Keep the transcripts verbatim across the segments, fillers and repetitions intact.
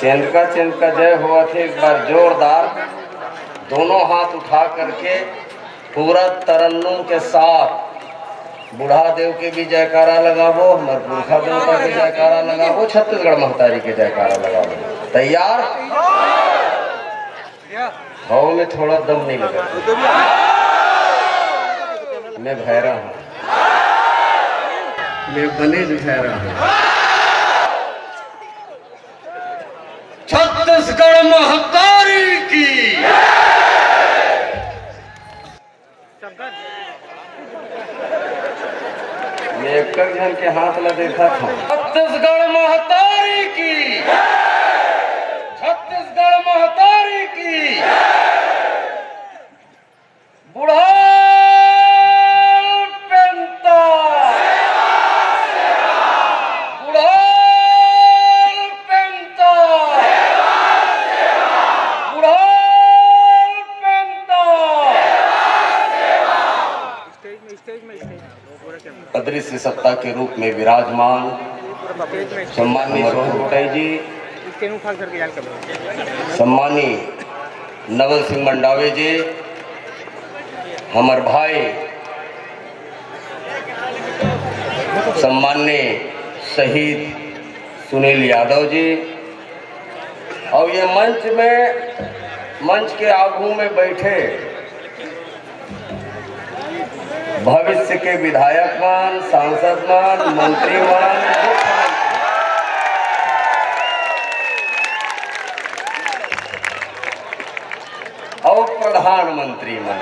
चेंदका चेंदका जय होवत हे। एक बार जोरदार दोनों हाथ उठा करके पूरा तरन्नुम के साथ बूढ़ा देव के भी जयकारा लगाबो, हमर पुरखा देवता के जयकारा लगाबो, छत्तीसगढ़ महतारी के जयकारा लगाबो। तैयार? हव में थोड़ा दम नहीं लगा। मैं भैरा हूँ, मैं बने भैरा हूँ। छत्तीसगढ़ महतारी की। मैं एक झन के हाथ ला देखा था। छत्तीसगढ़ महतारी की। छत्तीसगढ़ महतारी की। बुढ़ाल पेंता। बुढ़ाल पेंता। बुढ़ाल पेंता। अदृश्य सत्ता के रूप में विराजमान सम्मानित सोहन कुटाई जी, सम्मानी नवल सिंह मंडावे जी, हमर भाई सम्मान्य शहीद सुनील यादव जी, और ये मंच में, मंच के आगू में बैठे भविष्य के विधायक मन, सांसद मन, मंत्री मन, मुख्यमंत्री और प्रधानमंत्री मन।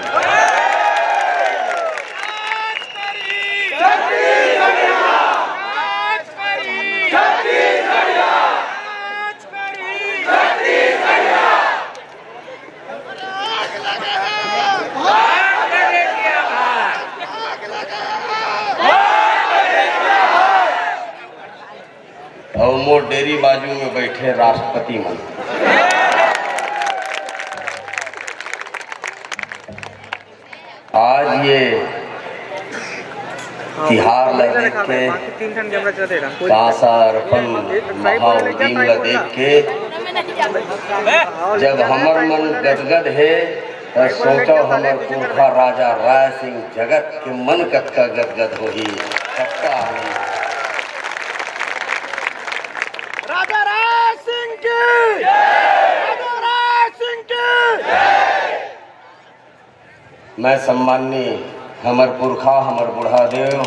और मोर डेरी बाजू में बैठे राष्ट्रपति मन। आज ये तिहार ला देख के, कांसा अर्पण महाउदीम ला देख के, जब हमर मन गदगद हे, त सोचो हमर पुरखा राजा राय सिंह जगत के मन कतका गदगद होही, कतका आनंद। राजा राय सिंह की, राजा राय सिंह की। मैं सम्माननीय हमर पुरखा, हमर बूढ़ा देव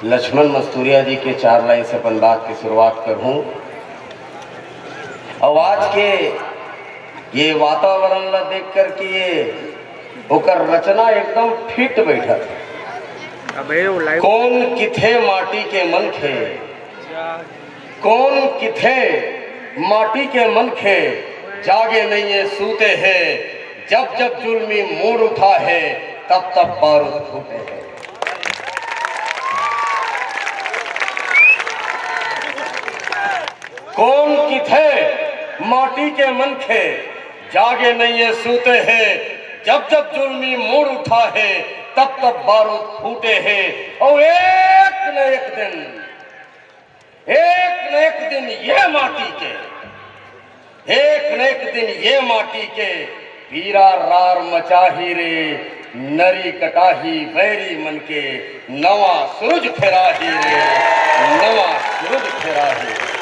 लक्ष्मण मस्तूरिया जी के चार लाइन से अपन बात की शुरुआत करहूं। और आज के ये वातावरण ला देख करके ये ओकर रचना एकदम फिट बैठत हे। अबे वो लाइव कौन किथे माटी के मनखे, कौन किथे माटी के मनखे, जागे नहीं ये सूते हैं, जब जब जुल्मी मूड उठा है, तब तब बारूद फूटे हैं। कौन किथे माटी के मनखे, जागे नहीं ये सूते हैं, जब जब जुल्मी मूड उठा है, तब तब बारूद फूटे हैं। और एक न एक दिन, एक न एक दिन ये माटी के, एक न एक दिन ये माटी के पीरा रार मचाही रे, नरी कटाही बैरी मन के, नवा सूरज फेराही रे, नवा सूरज फेराही रे।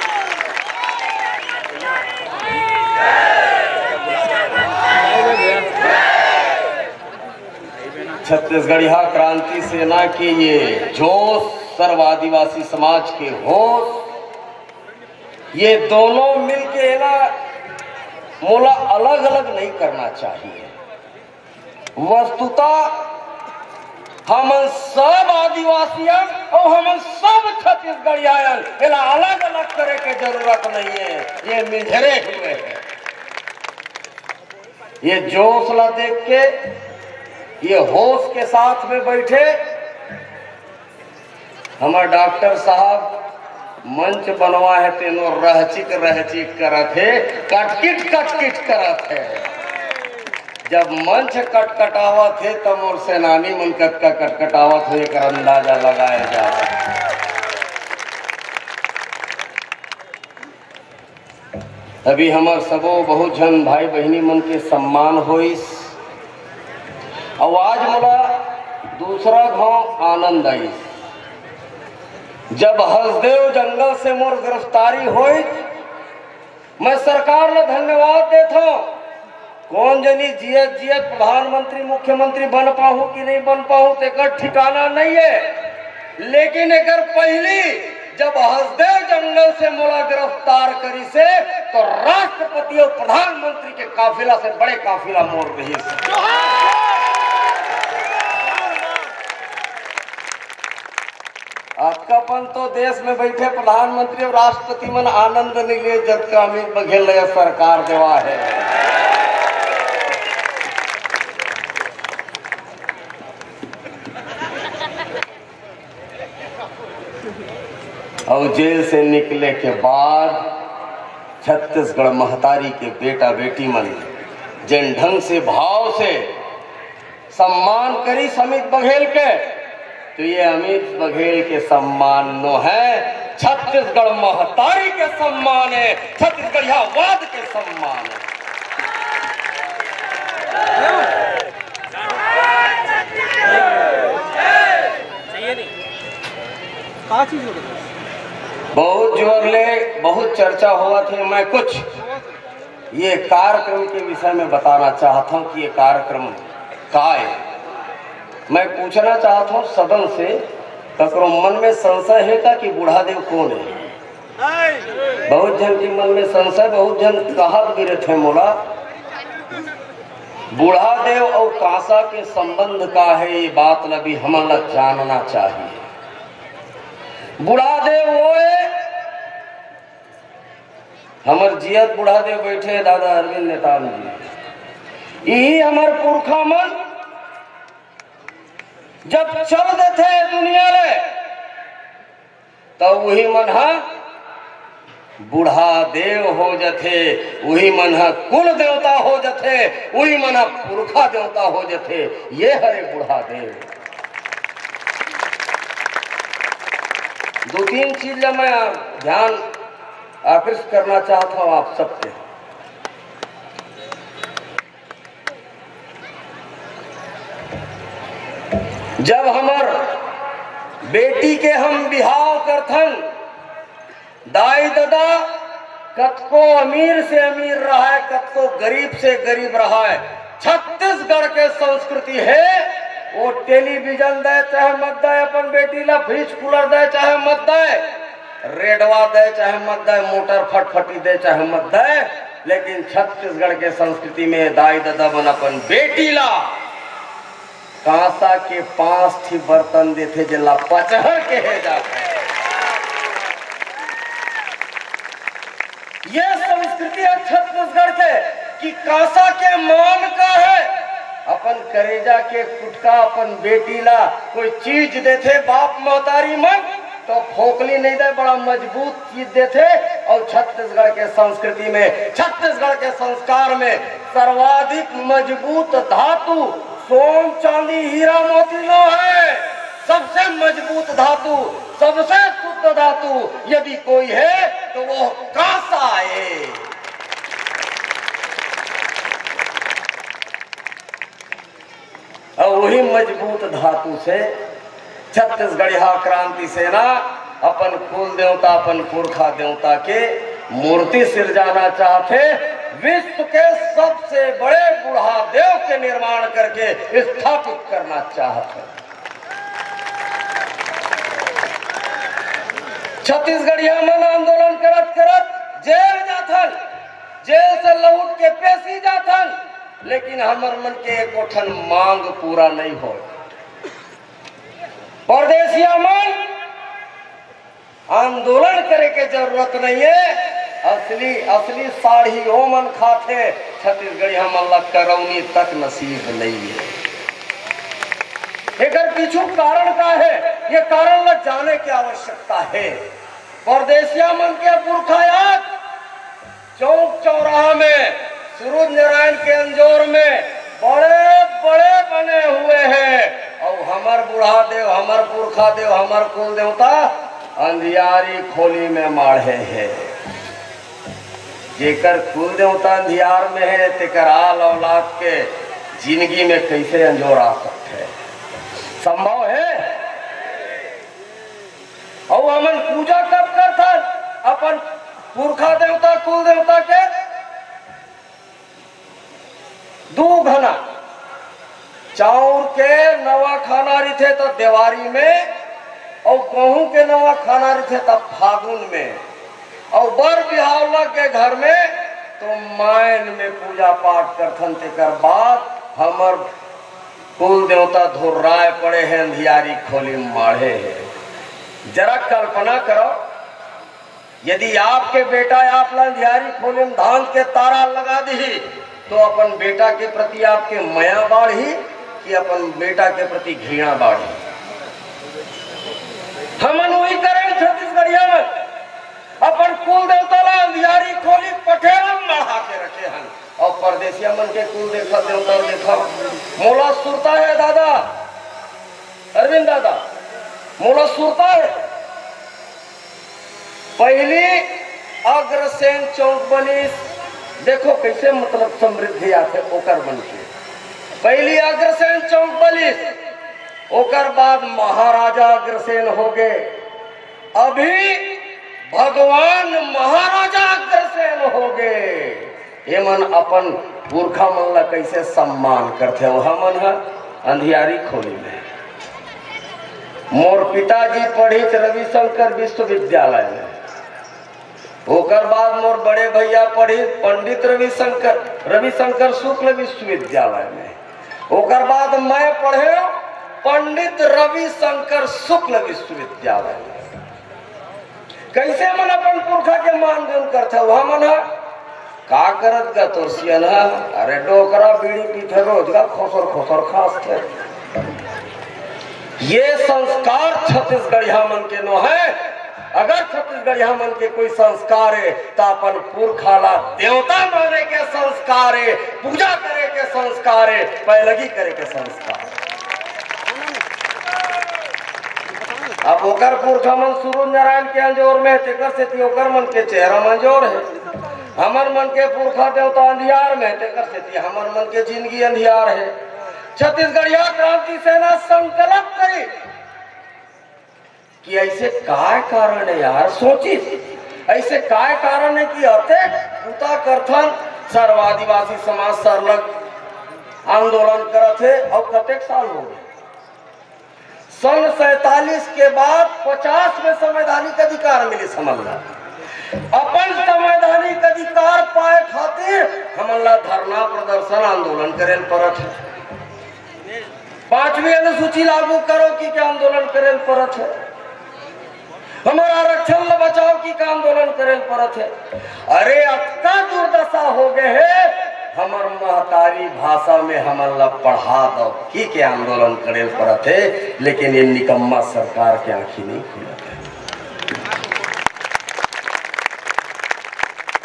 छत्तीसगढ़िया क्रांति सेना के ये जोश, सर्व आदिवासी समाज के होश, ये दोनों मिलके ना मोला अलग-अलग नहीं करना चाहिए। वस्तुतः हमन सब आदिवासी अन और हमन सब छत्तीसगढ़िया अन, एला अलग-अलग करे के जरूरत नहीं है, ये मिंजरे हुए हैं। ये जोश ला देख के, ये होश के साथ में बैठे हमर डॉक्टर साहब मंच बनवा है, तेनो रहचिक रहचिक करत हे, कटकिट कटकिट करत हे। जब मंच कटकटावत हे, तब मोर सेनानी मन कतका कटकटावत हे, एकर अंदाजा लगाए जा सकत हे। अभी हमर सबो बहुत झन भाई बहिनी मन के सम्मान होइस, अउ आज मोला दूसरा घाव आनंद आइस। जब हसदेव जंगल से मोर गिरफ्तारी होइस, मैं सरकार ला धन्यवाद देथव। कोन जनी जियत जियत प्रधानमंत्री, मुख्यमंत्री बन पाहूं कि नहीं बन पाहूं, तेकर ठिकाना नहीं है। लेकिन एकर पहली जब हसदेव जंगल से मोला गिरफ्तार करिसे, तो राष्ट्रपति और प्रधानमंत्री के काफिला से बड़े काफिला मोर रहिस। अतका पन तो देश में बैठे प्रधानमंत्री और राष्ट्रपति मन आनंद नहीं ले, जतका अमित बघेल ला सरकार देवा है। और जेल से निकले के बाद छत्तीसगढ़ महतारी के बेटा बेटी मन जेन ढंग से, भाव से सम्मान करिस अमित बघेल के, तो ये अमित बघेल के सम्मान नो है, छत्तीसगढ़ महतारी के सम्मान है, छत्तीसगढ़ियावाद के सम्मान है। का चीज हो गया? बहुत जोर ले बहुत चर्चा होवत हे। मैं कुछ ये कार्यक्रम के विषय में बताना चाहत हूं कि ये कार्यक्रम का है। मैं पूछना चाहत हूं सदन से, ककरो मन में संशय हे का कि बूढ़ा देव कोन है? बहुत झन के मन में संशय, बहुत झन कहत भी रहिथे मोला, बूढ़ा देव अउ कांसा के संबंध का है, ये बात ला भी हमन ला जानना चाहिए। बूढ़ा देव वो है, हमर जियत बूढ़ा देव बैठे हे दादा अरविंद नेताम जी, इही हमर पुरखा मन जब चल देथे दुनिया ले, त उही मन ह बूढ़ा देव हो जथे, उही मन ह कुल देवता हो जथे, उही मन ह पुरखा देवता हो जथे। ये हरे बूढ़ा देव। दो तीन चीज ला मैं ध्यान आकृष्ट करना चाहत हूं आप सबके। जब हमर बेटी के हम बिहाव करथन, दाई ददा कतको अमीर से अमीर रहय, कतको गरीब से गरीब रहय, छत्तीसगढ़ के संस्कृति हे, वो टेलीविजन दय चाहे मत दय, अपन बेटी ला फ्रिज कूलर दय चाहे मत दय, रेडवा दय चाहे मत दय, मोटर फटफटी दय चाहे मत दय, लेकिन छत्तीसगढ़ के संस्कृति में दाई ददा मन अपन बेटी ला कांसा के पांच ठी बर्तन देथे, जेला पचहर कहे जाथे। ये संस्कृति है छत्तीसगढ़ के कि कांसा के मान का है। अपन करेजा के कुटका अपन बेटी ला कोई चीज देथे बाप महतारी मन, तो फोकली नहीं दे, बड़ा मजबूत चीज देथे। और छत्तीसगढ़ के संस्कृति में, छत्तीसगढ़ के संस्कार में सर्वाधिक मजबूत धातु सोन, चांदी, हीरा, मोती नो है। सबसे मजबूत धातु, सबसे शुद्ध धातु यदि कोई है, तो वो कांसा है। अउ वही मजबूत धातु से छत्तीसगढ़िया क्रांति सेना अपन कुल देवता, अपन पुरखा देवता के मूर्ति सिरजाना चाहथे। विश्व के सबसे बड़े बूढ़ा देव के निर्माण करके स्थापित करना चाहथे। छत्तीसगढ़िया मन आंदोलन करत करत जेल जाथन, जेल से लौट के पेशी जाथन, लेकिन हमर मन के एको ठन मांग पूरा नहीं होय। परदेसिया मन, आंदोलन करे के जरूरत नहीं है। असली, असली साड़ी ओमन खाथे, छत्तीसगढ़िया मन ला करौनी तक नसीब नहीं है। एकर पीछू कारण का है, ये कारण ला जाने की आवश्यकता है। परदेसिया मन के पुरखा याद चौक चौराहा में सूरज नारायण के अंजोर में बड़े बड़े बने हुए हैं, और हमर बूढ़ा देव, हमर पुरखा देव, हमर कुल देवता अंधियारी खोली में माढ़े हैं। जेकर कुल देवता अंधियार में हे, तेकर आल औलाद के जिंदगी में कैसे अंजोर आ सकथे? संभव हे? अउ हमन पूजा कब करथन अपन पुरखा देवता, कुल देवता के? दू घना, चाउर के नवा खाना रहिथे त देवारी में, अउ गहूं के नवा खाना रहिथे त फागुन में, अउ बर बिहाव लग के घर में तो मायन में पूजा पाठ करथन। तेकर बाद हमर कुल देवता धुर्राए पड़े हे, अंधियारी खोली माढ़े हे। जरा कल्पना करो, यदि आपके बेटा आप ला अंधियारी खोली में धांध के तारा लगा दिही, तो अपन बेटा के प्रति आपके मया बाढ़ही कि अपन बेटा के प्रति घृणा बाढ़ही? हमन वही करेन छत्तीसगढ़िया में, अपन कुल देवता ला अंधियारी खोली पठेरा में मढ़ा के रखे हन। अउ परदेसिया मन के कुल देखा, देवता देखा, मोला सुरता हे दादा, अरविंद दादा, मोला सुरता हे। पहिली अग्रसेन चौक बनिस, देखो कैसे मतलब समृद्धि आथे ओकर मन के। पहिली अग्रसेन चौक बनिस, ओकर बाद महाराजा अग्रसेन हो गए। अभी भगवान महाराजा अग्रसेन हो गए। एमन अपन पुरखा मन ला कैसे सम्मान करथे, वो हमन ह अंधियारी खोली में। मोर पिताजी पढ़ित रविशंकर विश्वविद्यालय में, ओकर बाद मोर बड़े भैया पढ़ित पंडित रविशंकर, रविशंकर शुक्ल विश्वविद्यालय में, ओकर बाद मैं पढ़े पंडित रविशंकर शुक्ल विश्वविद्यालय में। कैसे मन अपन पुरखा के मान गौन करथे? वह मन ह का करत गा तोर सियन ह? अरे डोकरा बीड़ी पीथे, रोज का खोसर खोसर खास थे। ये संस्कार छत्तीसगढ़िया मन के नो है। अगर छत्तीसगढ़िया मन के कोई संस्कार है, तो अपन पुरखा ला देवता माने के संस्कार है, पूजा करे के संस्कार है, पैलगी करे के संस्कार। अब ओकर पुरखा मन सूरज नारायण के अंजोर में, तेकर सेती ओकर मन के चेहरा में अंजोर है। हमर मन के पुरखा देवता अंधियार में, तेकर सेती हमर मन के जिंदगी अंधियार है। छत्तीसगढ़िया क्रांति सेना संकल्प करी कि ऐसे काय कारण है यार, सोचिस, ऐसे काय कारण है कि अतेक बुता करथन, सर्व आदिवासी समाज सरलग आंदोलन करत हे, अउ कतेक साल हो गए? सन सैंतालीस के बाद पचास में संवैधानिक अधिकार मिलिस हमन ला। अपन संवैधानिक अधिकार पाए खातिर हमन ला धरना प्रदर्शन आंदोलन करे ल परत है। पांचवी अनुसूची लागू करो कि क्या आंदोलन करे ल परत है? हमर आरक्षण ला बचाओ कि का आंदोलन करे ल परत है? अरे अतका दुर्दशा हो गए है, हमर महतारी भाषा में हमन ला पढ़ा दो कि के आंदोलन करे ल परत है, लेकिन ये निकम्मा सरकार के आंखी नहीं खुलत है।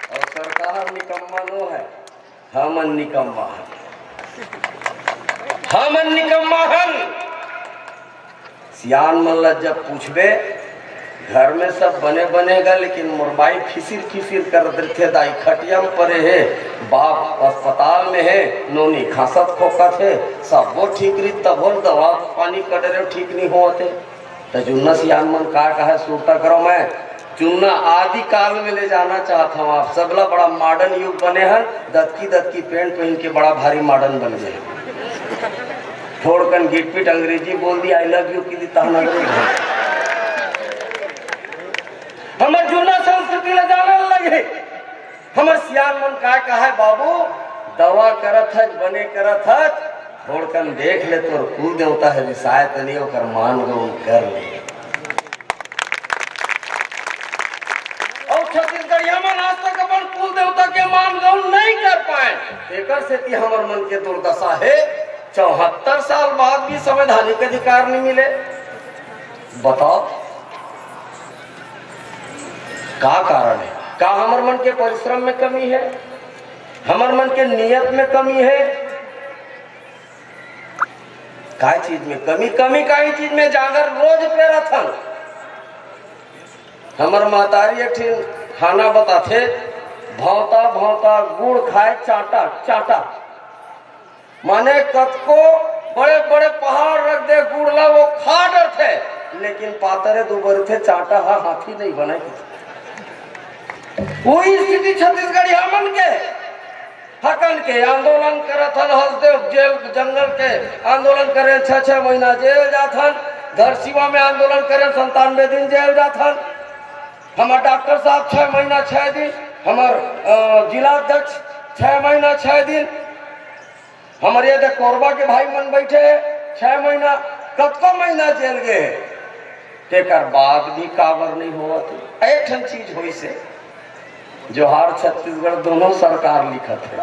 अउ सरकार निकम्मा नो है, हमन निकम्मा हन, हमन निकम्मा हन। सियान मन ला जब पूछबे, घर में सब बने बने गा, लेकिन मोर बाई फिसिर फिसिर करत रहिथे, दाई खटिया में परे हे, बाप अस्पताल में हे, नोनी खांसत खोकत हे, सब वो ठीक रही, तब वो दवा पानी कर रहे, ठीक नहीं होते। त जुन्ना सियान मन का कहे, सुरता करो, मैं जुन्ना आदि काल में ले जाना चाहत हूँ आप सबला। बड़ा मॉडर्न युग बने हन, दतकी दतकी पैंट पहन के बड़ा भारी मॉडर्न बन गए। थोड़कन गिटपिट अंग्रेजी बोल दी, आई लव यू की दी, तहन अंग्रेज। हमर जुन्ना संस्कृति ले जाने लगे। हमर सियान मन का कहे, बाबू, दवा करत हच, बने करत हच, थोड़कन देख ले, तोर कुल देवता हे रिसाए तनी, ओकर मान गौन कर ले। अउ छत्तीसगढ़िया मन आज तक अपन कुल देवता के मान गौन नहीं कर पाए। एकर सेती हमर मन के दुर्दशा हे, चौहत्तर साल बाद भी संवैधानिक अधिकार नहीं मिले। बताओ, का कारण है? का हमर मन के परिश्रम में कमी है? हमर मन के नियत में कमी है? काय चीज में कमी? कमी काही चीज में? जांगर रोज पेरत हन। हमर महतारी एक ठिन खाना बताथे, भौंता भौंता गुड़ खाए चांटा चांटा। माने कतको बड़े बड़े पहाड़ रख दे गुड़ ला, वो खा डरथे, लेकिन पातरे दुबरथे, चांटा हा हाथी नहीं बने। वही स्थिति छत्तीसगढ़िया मन के। हकन के आंदोलन करत हन, हसदेव जेल जंगल के आंदोलन करे, छह छह महीना जेल जात हन। धरसीवा में आंदोलन करे, संतानवे दिन जेल जात हन। हमर डॉक्टर साहब छह महीना छह दिन, हमर अ, जिला अध्यक्ष छह महीना छह दिन, हमर ये दे कोरबा के भाई मन बैठे हे, छह महीना, कतको महीना जेल गए हे, तेकर बाद भी काबर नहीं होवत हे। एक ठन चीज होइस हे, जोहार छत्तीसगढ़ दोनों सरकार लिखत हे।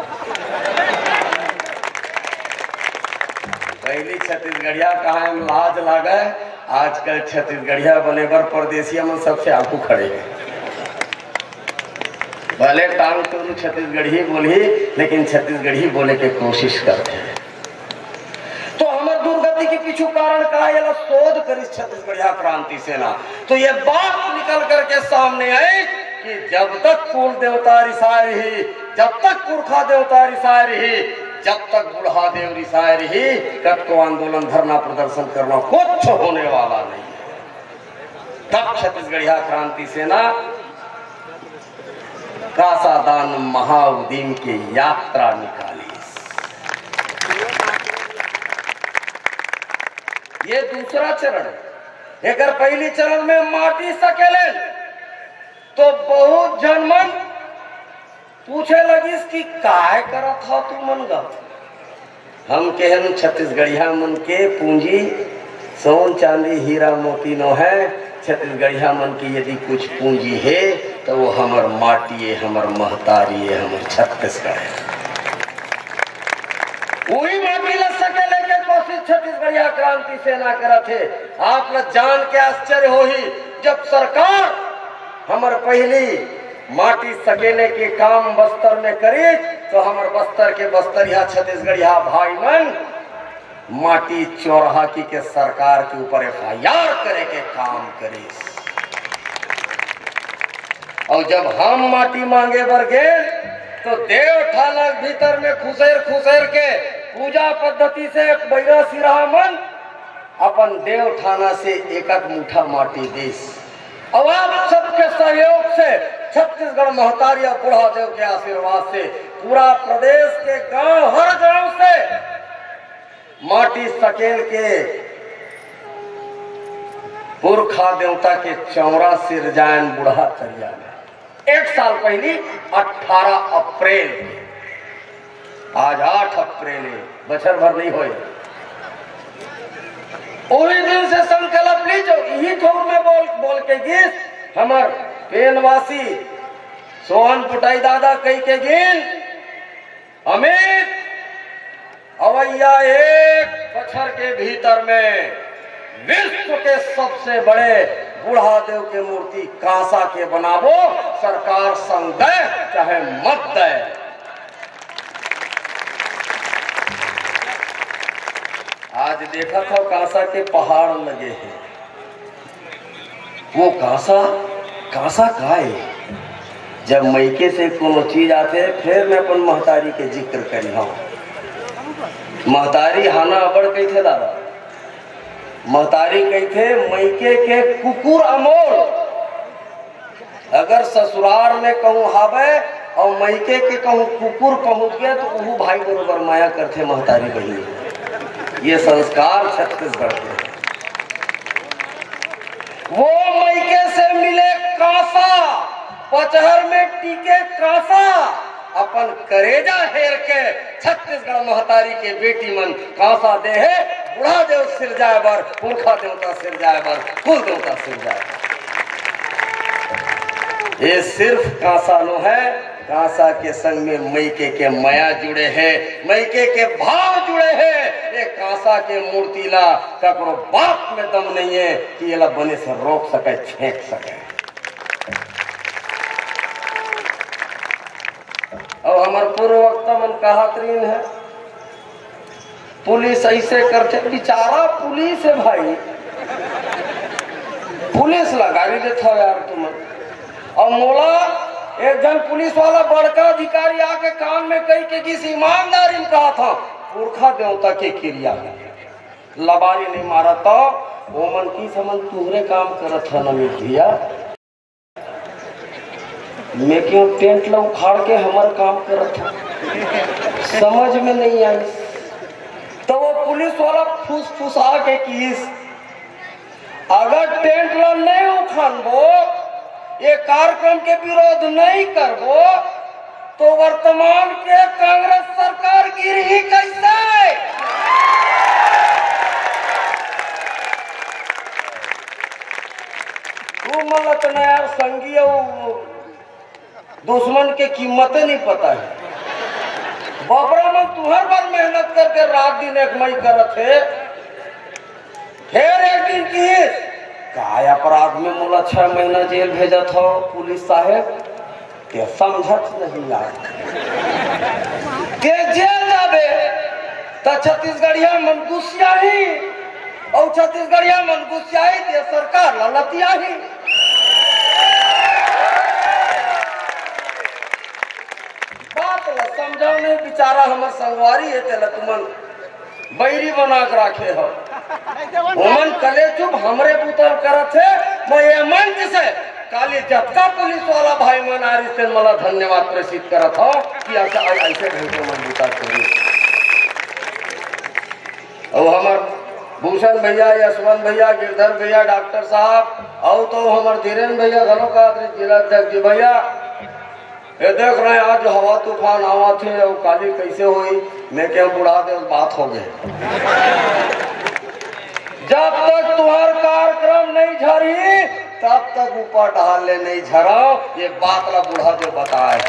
पहली छत्तीसगढ़िया कहा हम लाज लागे, आजकल छत्तीसगढ़िया बने बर परदेसिया मन सबसे आगू खड़े हे। भले टांग टूरू छत्तीसगढ़ी बोलही, लेकिन छत्तीसगढ़ी बोले के कोशिश करथे। तो हमर दुर्गति के पीछू कारण का, एला शोध करिस छत्तीसगढ़िया क्रांति सेना। तो ये बात निकल करके सामने आई कि जब तक कुल देवता रिसाय रही, जब तक पुरखा देवता रिसाय रही, जब तक बूढ़ा देव रिसाय रही, कतको आंदोलन, धरना, प्रदर्शन करना कुछ होने वाला नहीं है। तब छत्तीसगढ़िया क्रांति सेना कांसादान महाउदीम के यात्रा निकालिस। ये दूसरा चरण हे। एकर पहली चरण में माटी सकेलेन, तो बहुत झन मन पूछे लगिस कि काय करत हव तुमन गा? हम केहेन छत्तीसगढ़िया मन के पूंजी सोन चांदी हीरा मोती नो हे। छत्तीसगढ़िया मन के यदि कुछ पूंजी हे, तो वो हमर माटी हे, हमर महतारी हे, हमर छत्तीसगढ़ हे। उही माटी ला सकेले के कोशिश छत्तीसगढ़िया क्रांति सेना करत हे। आप ला जान के आश्चर्य होही, जब सरकार हमर पहली माटी सकेले के काम बस्तर में करिस, तो हमर बस्तर के बस्तरिया छत्तीसगढ़िया भाई मन माटी चोरहा की के सरकार के ऊपर एफ आई आर करे के काम करिस। और जब हम माटी मांगे बर गेन, तो देव ठाना के भीतर में खुसेर खुसेर के पूजा पद्धति से बैरा सिरहा मन अपन देव ठाना से एक एक मुठा माटी दिस। और आप सबके सहयोग से, छत्तीसगढ़ महतारी और बूढ़ा देव के आशीर्वाद से पूरा प्रदेश के गांव, हर गांव से माटी सकेल के पुरखा देवता के चौरा सिरजायन बूढ़ा तरिया में। एक साल पहली अठारह अप्रैल के, आज आठ अप्रैल हे, बछर भर नहीं होए। उही दिन से संकल्प ली जो इही ठौर में बोल, बोल के गिस हमर पेनवासी सोहन पुटाई दादा कही के गिन, अमित, अवैया एक बछर के भीतर में विश्व के सबसे बड़े बूढ़ा देव के मूर्ति कांसा के बनाबो, सरकार संग दे चाहे मत दे। आज देखत हव कांसा के पहाड़ लगे हे। वो कांसा, कांसा का हे? जब मइके से कोनो चीज आथे, फेर मैं अपन महतारी के जिक्र करिहौं। महतारी हाना अबड़ कहिथे दादा। महतारी कहिथे, मइके के कुकुर अमोल। अगर ससुरार में कहूँ हावय अउ मइके के कहूँ कुकुर पहुँच गया, तो उहू भाई बरोबर मया करथे महतारी बहिनी। ये संस्कार छत्तीसगढ़ के। वो मइके से मिले कांसा, पचहर में टिके कांसा, अपन करेजा हेर के छत्तीसगढ़ महतारी के बेटी मन कांसा दे हे, बूढ़ा देव सिरजाए बर, पुरखा देवता सिरजाए बर, कुल देवता सिरजाए बर। ये सिर्फ कांसा नो हे, कांसा के संग में मइके के मया जुड़े हे, मइके के भाव जुड़े हे। ये कांसा के मूर्ति ला ककरो बाप में दम नहीं हे कि एला बने से रोक सके, छेंक सके। अउ हमर पूर्व वक्ता मन कहत रहिन हे, पुलिस ऐसे करथे, बेचारा पुलिस हे भाई, पुलिस ला गारी देथव यार तुमन। अउ मोला एक झन पुलिस वाला बड़का अधिकारी आके कान में कहि के गिस, ईमानदारी में कहा था, पुरखा देवता के किरिया हे, लबारी नहीं मारा तो ओमन किस हमन तुहरे काम करत हन अमित भैया। मैं क्यों टेंट ला उखाड़ के हमर काम करत हन, समझ में नहीं आई। तो वो पुलिस वाला फुसफुसा के किस, अगर टेंट ला नहीं उखाड़बो, ये कार्यक्रम के विरोध नहीं करबो, तो वर्तमान के कांग्रेस सरकार गिरही कैसे? तू मन ल तो ना यार संगी अउ दुश्मन के कीमत नहीं पता है। बापरा मन तुहर बर मेहनत करके रात दिन एक मई करत हे। फिर एक दिन किस, काय अपराध में मोला छह महीना जेल भेजत हो पुलिस साहेब? ते समझत नहीं यार। ते जेल जाबे त छत्तीसगढ़िया मन गुस्सियाही, अउ छत्तीसगढ़िया मन गुस्सियाही ते सरकार ला लतियाही। बात ला समझाओ नहीं, बेचारा हमर संगवारी हे, तेला तुमन बैरी बना के राखे हो। ओमन कले चुप हमरे बुता करत हे। मैं ये मंच से काली जतका पुलिस वाला भाई मन आ रहिस तेन मला धन्यवाद प्रेषित करत हो कि ऐसा, ऐसे ढंग से मन बुता करी। अउ हमर भूषण भैया, यशवंत भैया, गिरधर भैया, डॉक्टर साहब, अउ तो हमर धीरेन भैया घलो का जिला अध्यक्ष जी भैया, ये देख रहे हैं, आज हवा तूफान आवत हे अउ काली कैसे होई, मैं क्या बूढ़ा देव बात हो गए। जब तक तुम्हार कार्यक्रम नहीं झरही, तब तक ऊपर डाल ले नहीं झराओ, ये बात ला बूढ़ा देव बताए।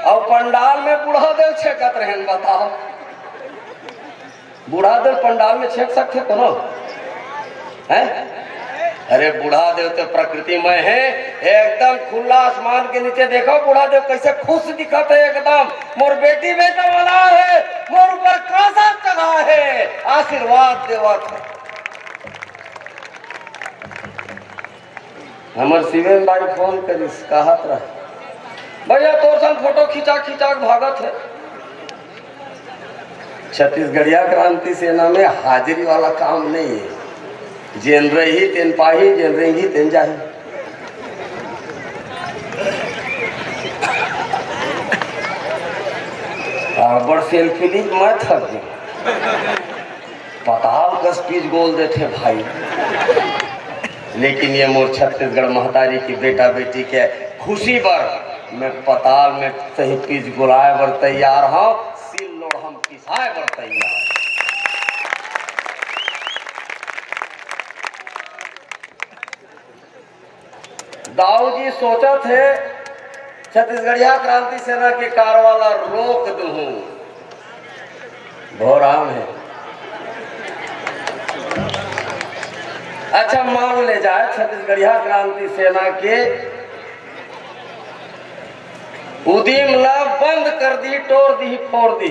अउ पंडाल में बूढ़ा देव छेकत रहेन, बताओ। बूढ़ा देव पंडाल में छेक सकथे कोनो? हैं? अरे, बूढ़ा देव तो प्रकृति में हे, एकदम खुला आसमान के नीचे देखो बूढ़ा देव कैसे खुश दिखत हे एकदम। मोर बेटी बेटा वाला हे, मोर ऊपर कांसा चढ़ा हे, आशीर्वाद देवत हे। हमर शिवेन भाई फोन करिस, कहत रहे, "भैया, तोर संग फोटो खिंचा खिंचा के भागत हे।" छत्तीसगढ़िया क्रांति सेना में हाजिरी वाला काम नहीं है। जेन रही तेन पाही, जेन रेंगी तेन जाही। अब्बड़ सेल्फी ली, मैं थक गई। पताल कस पीस गोल देथे भाई। लेकिन ये मोर छत्तीसगढ़ महतारी की बेटा बेटी के खुशी बर मैं पताल में सही पीस गोलाए बर तैयार हूँ, सिल लोढ़म पिसाए बर तैयार। दाऊ जी सोचत हे, छत्तीसगढ़िया क्रांति सेना के कारवा ला रोक दूहूं। भोराम है। अच्छा, मान ले जाए, छत्तीसगढ़िया क्रांति सेना के उदीम ला बंद कर दी, टोर दी, फोर दी।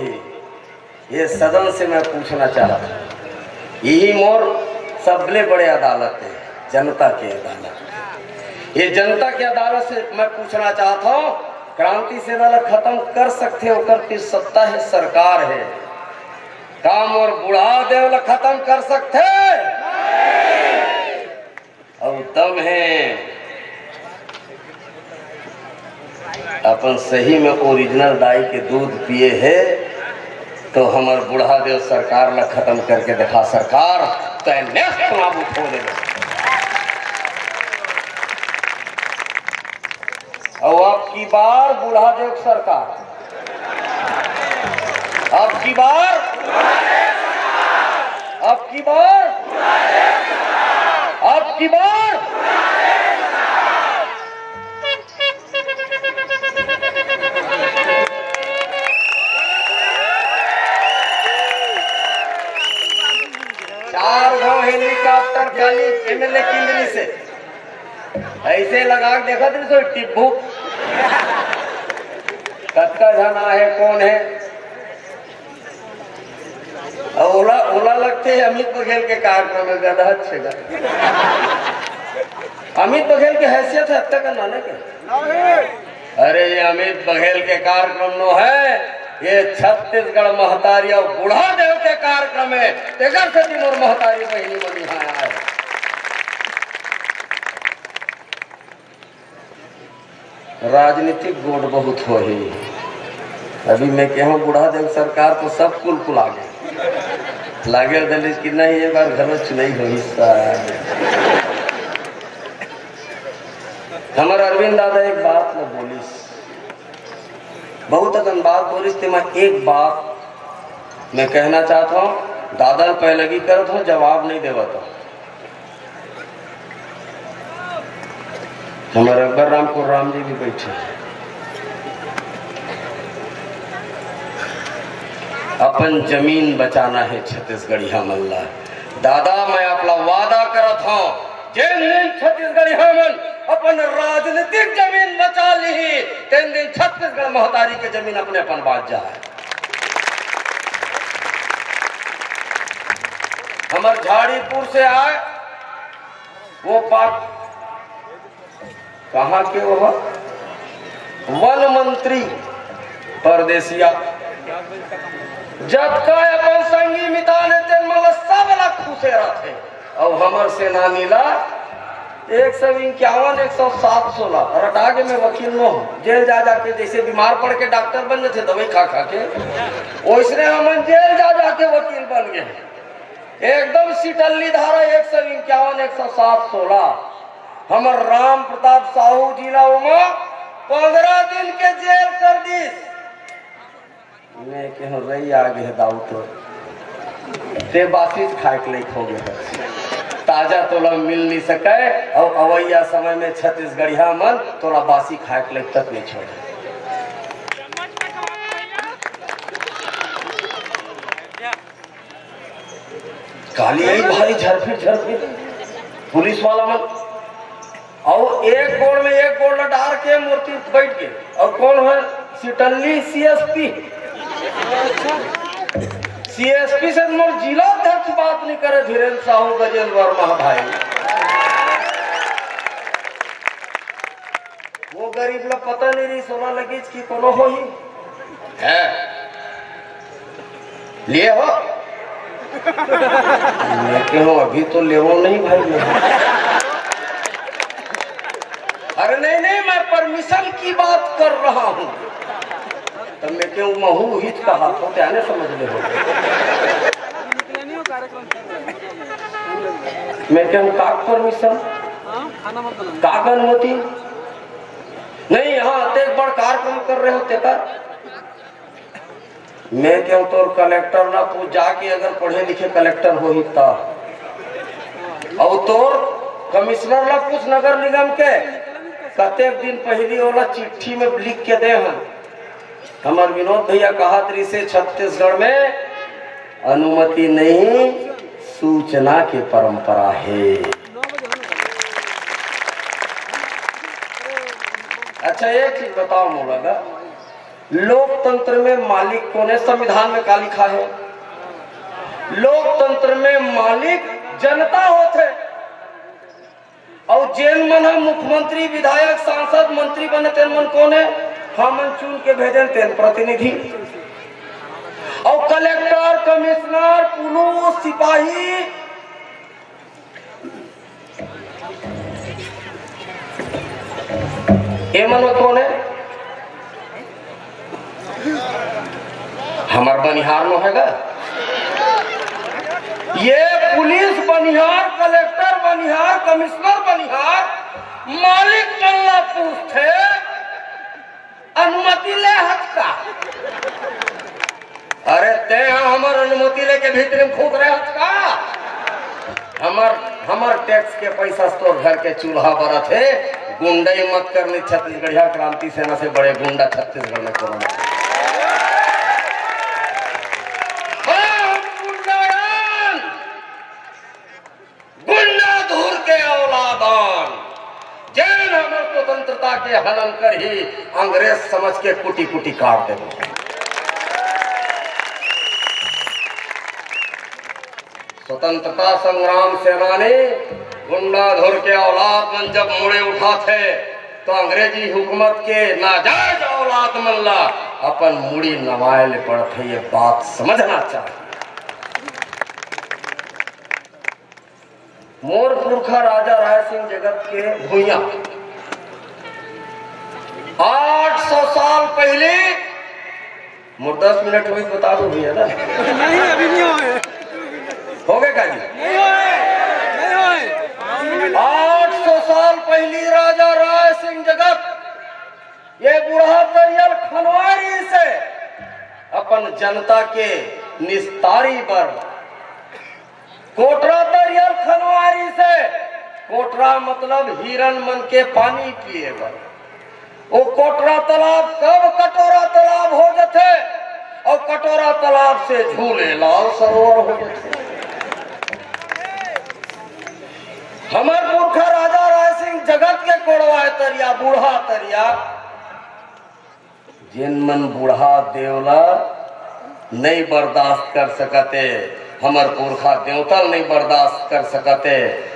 ये सदन से मैं पूछना चाहता हूँ, यही मोर सबले बड़े अदालत है, जनता के अदालत। ये जनता के अदालत से मैं पूछना चाहता हूँ, क्रांति सेना ला खत्म कर सकथे, ओकर तीर सत्ता है, सरकार है, का मोर बूढ़ा देव ला खत्म कर सकथे? अउ दम हे, अपन सही में ओरिजिनल दाई के दूध पिए हे, तो हमर बूढ़ा देव सरकार ला खत्म करके देखा। सरकार, तय नेस्त नाबूद हो ले। अउ अब की बार बूढ़ा देव सरकार, अब की बार, अब की बार, अब की बार। चार गो हेलीकॉप्टर खाली एमएलए किंदरी से ऐसे लगा के देखत रहिस, टिब्बू। कतका झन आहे, कौन है? अब ओला, ओला लगथे अमित बघेल के कार्यक्रम में, गधा छेगा। अमित बघेल के हैसियत हे अतका कन माने के? अरे, ये अमित बघेल के कार्यक्रम नो हे, ये छत्तीसगढ़ महतारी अउ बूढ़ा देव के कार्यक्रम हे। तेकर सेती मोर महतारी बहिनी मन इहाँ आए हे। राजनीतिक गोठ बहुत होही। अभी मैं केहेंव बूढ़ा देव सरकार तो सब कुलकुला गे। लागेल दलिस कि नहीं, ये बार घलो चुनाई होही सार। हमर अरविंद दादा एक बात ल बोलिस, बहुत अकन बात बोलिस, तेमा एक बात मैं कहना चाहत हंव, दादा ल पैलगी करत हंव, जवाब नहीं देवत हंव। हमर अकबर राम कुर्राम जी भी बैठे हे। अपन जमीन बचाना हे छत्तीसगढ़िया मन ला। दादा, मैं आप ला वादा करत हंव, जेन दिन छत्तीसगढ़िया मन अपन राजनीतिक जमीन बचा लिही, तेन दिन छत्तीसगढ़ महतारी के जमीन अपने अपन बांच जाए। हमर झाड़ीपुर से आए, वो पाक, कहाँ के वो ह? वन मंत्री परदेसिया, जतका अपन संगी मितान हे, तेन मन ला सब ला खुसे रथे। अउ हमर सेनानी ला एक सौ इक्यावन, एक सौ सात सोला, रटा गे मैं वकील नो हंव। जेल जा जाके जैसे बीमार पड़ के डॉक्टर बन जाथे दवाई खा खा के, ओइसने हमन जेल जा जाके वकील बन गे। एकदम सिटल्ली धारा एक सौ इक्यावन, एक सौ सात सोला। हमर राम प्रताप साहू जी ला ओमा पंद्रह दिन के जेल कर दिस। मैं केहेंव रई आ गे हे दाऊ तो। ते बासी खाए के लायक हो गे हे। ताजा तोला मिल नहीं सके, अउ अवइया समय में छत्तीसगढ़िया मन तोला बासी खाए के लायक तक नहीं छोड़े। काली आई भारी झरफिर झरफिर पुलिस वाला मन, अउ एक गोड़ में एक गोड़ ला डार के मूर्ति बैठ के, अउ कोन हे? सिटल्ली सीएसपी। सीएसपी से मोर जिला अध्यक्ष बात नहीं करे, धीरेन्द्र साहू, गजेंद्र वर्मा भाई। वो गरीब ला पता नहीं रही, सोला लगिस कि कोनो होही। है। लिए हो? मैं केहेंव, अभी तो लेवों नहीं भाई मैं। अरे नहीं, नहीं, मैं परमिशन की बात कर रहा हूँ। तब मैं केहेंव, महू हित कहा तो क्या नहीं समझ ले हो। मैं केहेंव, का परमिशन? का अनुमति? नहीं, यहाँ अतेक बड़ कार्यक्रम कर रहे हो, तेकर। मैं केहेंव, तोर कलेक्टर ला पूछ जाके, अगर पढ़े लिखे कलेक्टर होही त। अउ तोर कमिश्नर ला पूछ नगर निगम के, कतेक दिन पहिली ओला चिट्ठी में लिख के दे हन। हमर विनोद भैया कहत रिहिसे, छत्तीसगढ़ में अनुमति नहीं, सूचना के परंपरा हे। अच्छा, एक चीज बताओ मोला गा, लोकतंत्र में मालिक कोन हे? संविधान में का लिखा हे? लोकतंत्र में मालिक जनता होथे। अउ जेन मन ह मुख्यमंत्री, विधायक, सांसद, मंत्री बने, तेन मन कोन हे? हमन चुन के भेजन, तेन प्रतिनिधि। अउ कलेक्टर, कमिश्नर, पुलिस, सिपाही, ए मन कोन हे? हमर बनिहार नो हे गा। ये पुलिस बनिहार, कलेक्टर बनिहार, कमिश्नर बनिहार, मालिक मन ला पूछथे, अनुमति ले हस का? अरे, तें हमर अनुमति लेके भीतरी में घुस रहे हस का? हमर, हमर टैक्स के पैसा से तोर घर के चूल्हा बरत हे। गुंडई मत कर, नहीं छत्तीसगढ़िया क्रांति सेना से बड़े गुंडा छत्तीसगढ़ में कोनो नहीं। हम गुंडा हन। गुंडा धूर के औलाद हन, जेन हमर स्वतंत्रता के हनन करही, अंग्रेज समझ के कुटी कुटी काट देबो। स्वतंत्रता संग्राम सेनानी गुंडाधुर के औलाद मन जब मुड़ी उठाथे, तो अंग्रेजी हुकूमत के नाजायज औलाद मन ला अपन मुड़ी नवाए ले पड़थे। ये बात समझना चाहिए। मोर पुरखा राजा राय सिंह जगत के भुइयां आठ सौ साल पहले, मोर दस मिनट होई, बता दो भैया ना। नहीं, अभी नहीं होए। हो गए का जी? नहीं होए, नहीं होए। आठ सौ साल पहली राजा राय सिंह जगत ये बूढ़ा तरियल खनवारी से अपन जनता के निस्तारी बर कोटरा तरियल खनवारी से, कोटरा मतलब हिरन मन के पानी पिए बर। वो कोटरा तालाब कब कटोरा तालाब हो जथे और कटोरा तालाब से झूले लाल सरोवर हो जथे। हमर पुरखा राजा राय सिंह जगत के कोड़वाए तरिया, बूढ़ा तरिया, जेन मन बूढ़ा देवला नहीं बर्दाश्त कर सकते, हमर पुरखा देवता नहीं बर्दाश्त कर सकते,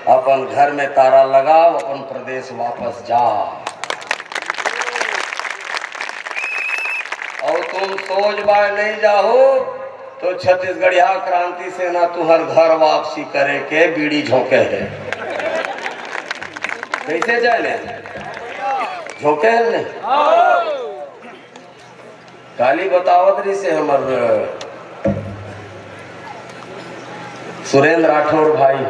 अपन घर में तारा लगाओ, अपन प्रदेश वापस जाओ। और तुम सोच बाय नहीं जाओ, तो छत्तीसगढ़िया क्रांति सेना तुहर घर वापसी करे के बीड़ी झोंके है। कैसे जाने? झोंके है नहीं? काली बतावत रही से हमर सुरेंद्र राठौर भाई,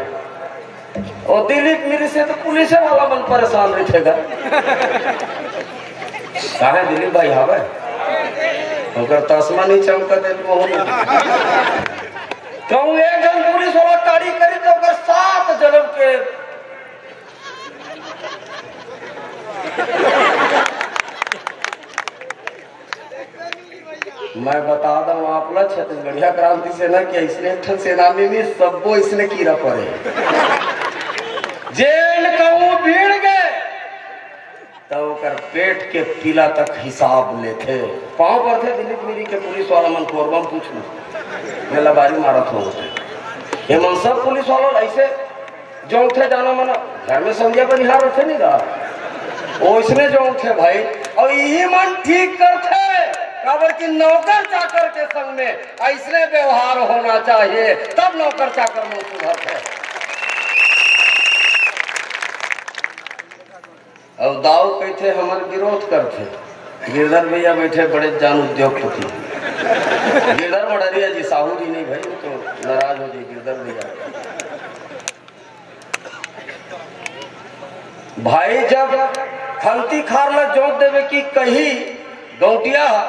ओ दिलीप मिरी से तो पुलिस वाला मन परेशान रहिथे गा। काहे दिलीप भाई हवे? ओकर तसमा नहीं चमकत हे, तो कहूँ एक झन पुलिस वाला ताड़ी करी तो ओकर सात जन्म के मैं बता दंव आप ला, छत्तीसगढ़िया क्रांति सेना के अइसने एक ठन सेनानी नहीं, सब्बो अइसने कीरा परे। जेन कहूँ भीड़ गए, तब ओकर पेट के पीला तक हिसाब लेथे। पाँव परथे दिलीप मिरी के पुलिस वाला मन, कोरबा म पूछ लू, मैं लबारी मारत हों। ये मन सब पुलिस वाला अइसे जोंकथे, जाना मना घर में संझा बनिहार रथे नहीं गा, ओइसने जोंकथे भाई। और यही मन ठीक करथे, काबर कि नौकर चाकर के संग में अइसने व्यवहार होना चाहिए, तब नौकर चाकर मन सुधरथे। और दाऊ कहिथे हमर विरोध करथे। गिरधर भैया बैठे बड़े जान उद्योगपति। गिरधर मड़रिया जी, साहू जी नहीं भाई, वो तो नाराज हो जाए गिरधर भैया। भाई जब खंती खार ला जोत देवे कि कही गौटिया हा,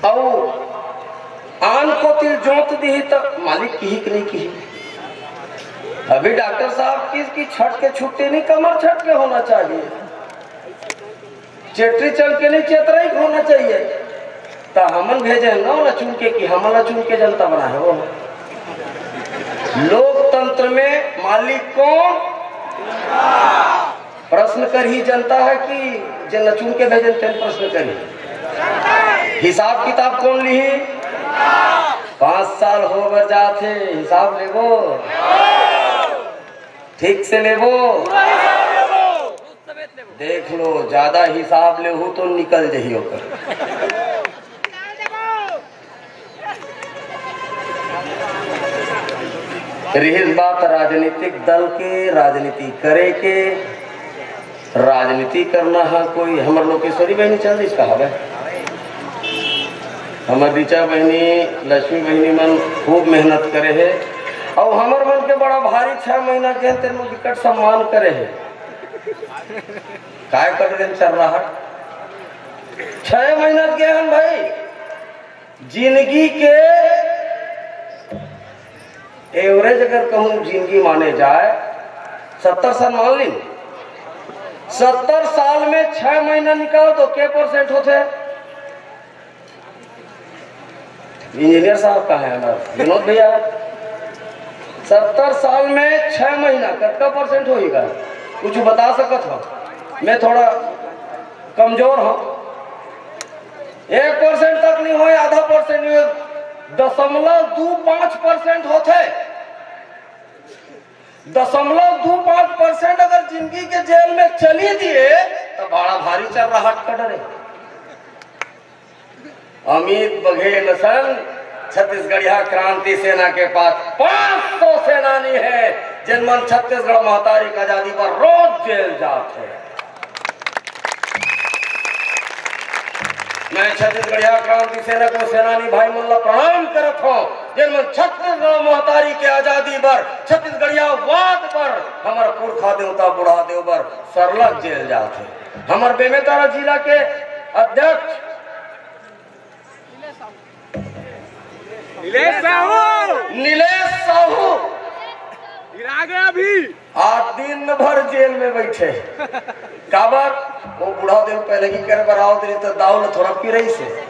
अउ आन कोती जोत दिही त मालिक किही कि नहीं किही। अभी डॉक्टर साहब किहिस कि छठ के छुट्टी नहीं, कमर छठ के होना चाहिए, चेटरी चल के नहीं, चेतरई के होना चाहिए। त हमन भेजे हन ना ओला चुन के कि हमन ला चुन के जनता बनाए हो। लोकतंत्र में मालिक कौन? प्रश्न करही जनता ह कि जेन ला चुन के भेजन तेन प्रश्न करही? हिसाब किताब कौन लिही? पाँच साल हो बर जात हे, हिसाब लेबो? ठीक से लेबो? देख लो, ज्यादा हिसाब लेहू तो निकल जही ओकर। रिहिस बात राजनीतिक दल के, राजनीति करे के, राजनीति करना ह कोई। हमर लोकेश्वरी बहिनी चल दिस का हवे? हमर ऋचा बहिनी, लक्ष्मी बहिनी मन खूब मेहनत करे हे, अउ हमर मन के बड़ा भारी छह महीना के तेन बिकट सम्मान करे हे। काय कर रहे चल रहा है? छह महीना के हन भाई, जिंदगी के एवरेज अगर कहूँ, जिंदगी माने जाए, सत्तर साल मान ली, सत्तर साल में छह महीना निकाल दो, के परसेंट होथे? इंजीनियर साहब कहाँ हे हमार विनोद भैया? सत्तर साल में छह महीना कतका परसेंट होही गा? कुछ बता सकत हो? मैं थोड़ा कमजोर हूँ। एक परसेंट तक नहीं होय, आधा परसेंट नहीं होय, दशमलव दू पाँच परसेंट होथे। दशमलव दू पाँच परसेंट अगर जिंदगी के जेल में चली दिए, तो बड़ा भारी चर्राहट का डरे। अमित बघेल संग छत्तीसगढ़िया क्रांति सेना के पास पाँच सौ सेनानी हे, जेन मन छत्तीसगढ़ महतारी के आजादी बर रोज जेल जात हे। मैं छत्तीसगढ़िया क्रांति सेना के सेनानी भाई मन ला प्रणाम करत हों, जेन मन छत्तीसगढ़ महतारी के आजादी बर, छत्तीसगढ़िया वाद बर, हमर पुरखा देवता बूढ़ा देव बर सरलग जेल जात हे। हमर बेमेतरा जिला के अध्यक्ष नीलेश साहू। नीलेश साहू। गिरा गया अभी। आज दिन भर जेल में बैठे। काबर? वो बूढ़ा देव पहले की करे बर आवत रही तो दाऊ ल थोड़ा पिरई से।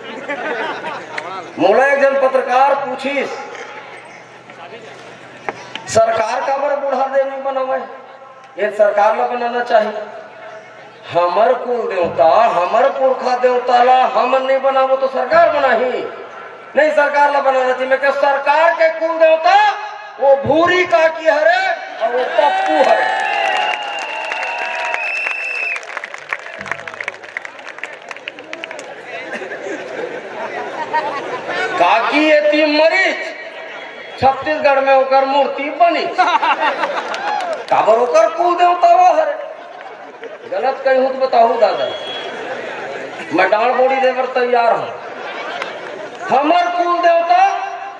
मोला एक जन पत्रकार पूछिस, सरकार काबर बूढ़ा देव नहीं बनावे? ये सरकार ला बनाना चाहिए। हमर कुल देवता, हमर पुरखा देवता ला हमन नहीं बनाबो तो सरकार बनाही? नहीं, सरकार ला बनाना चाहिए। मैं कहा, सरकार के कुल देवता वो भूरी काकी हरे और वो पप्पू हरे। काकी एती मरिच, छत्तीसगढ़ में ओकर मूर्ति बनी। काबर? ओकर कुल देवता वो हरे। गलत कही हूं तो बताहू दादा, मैं डांड़ बोड़ी देबर तैयार हूं। हमर कुल देवता,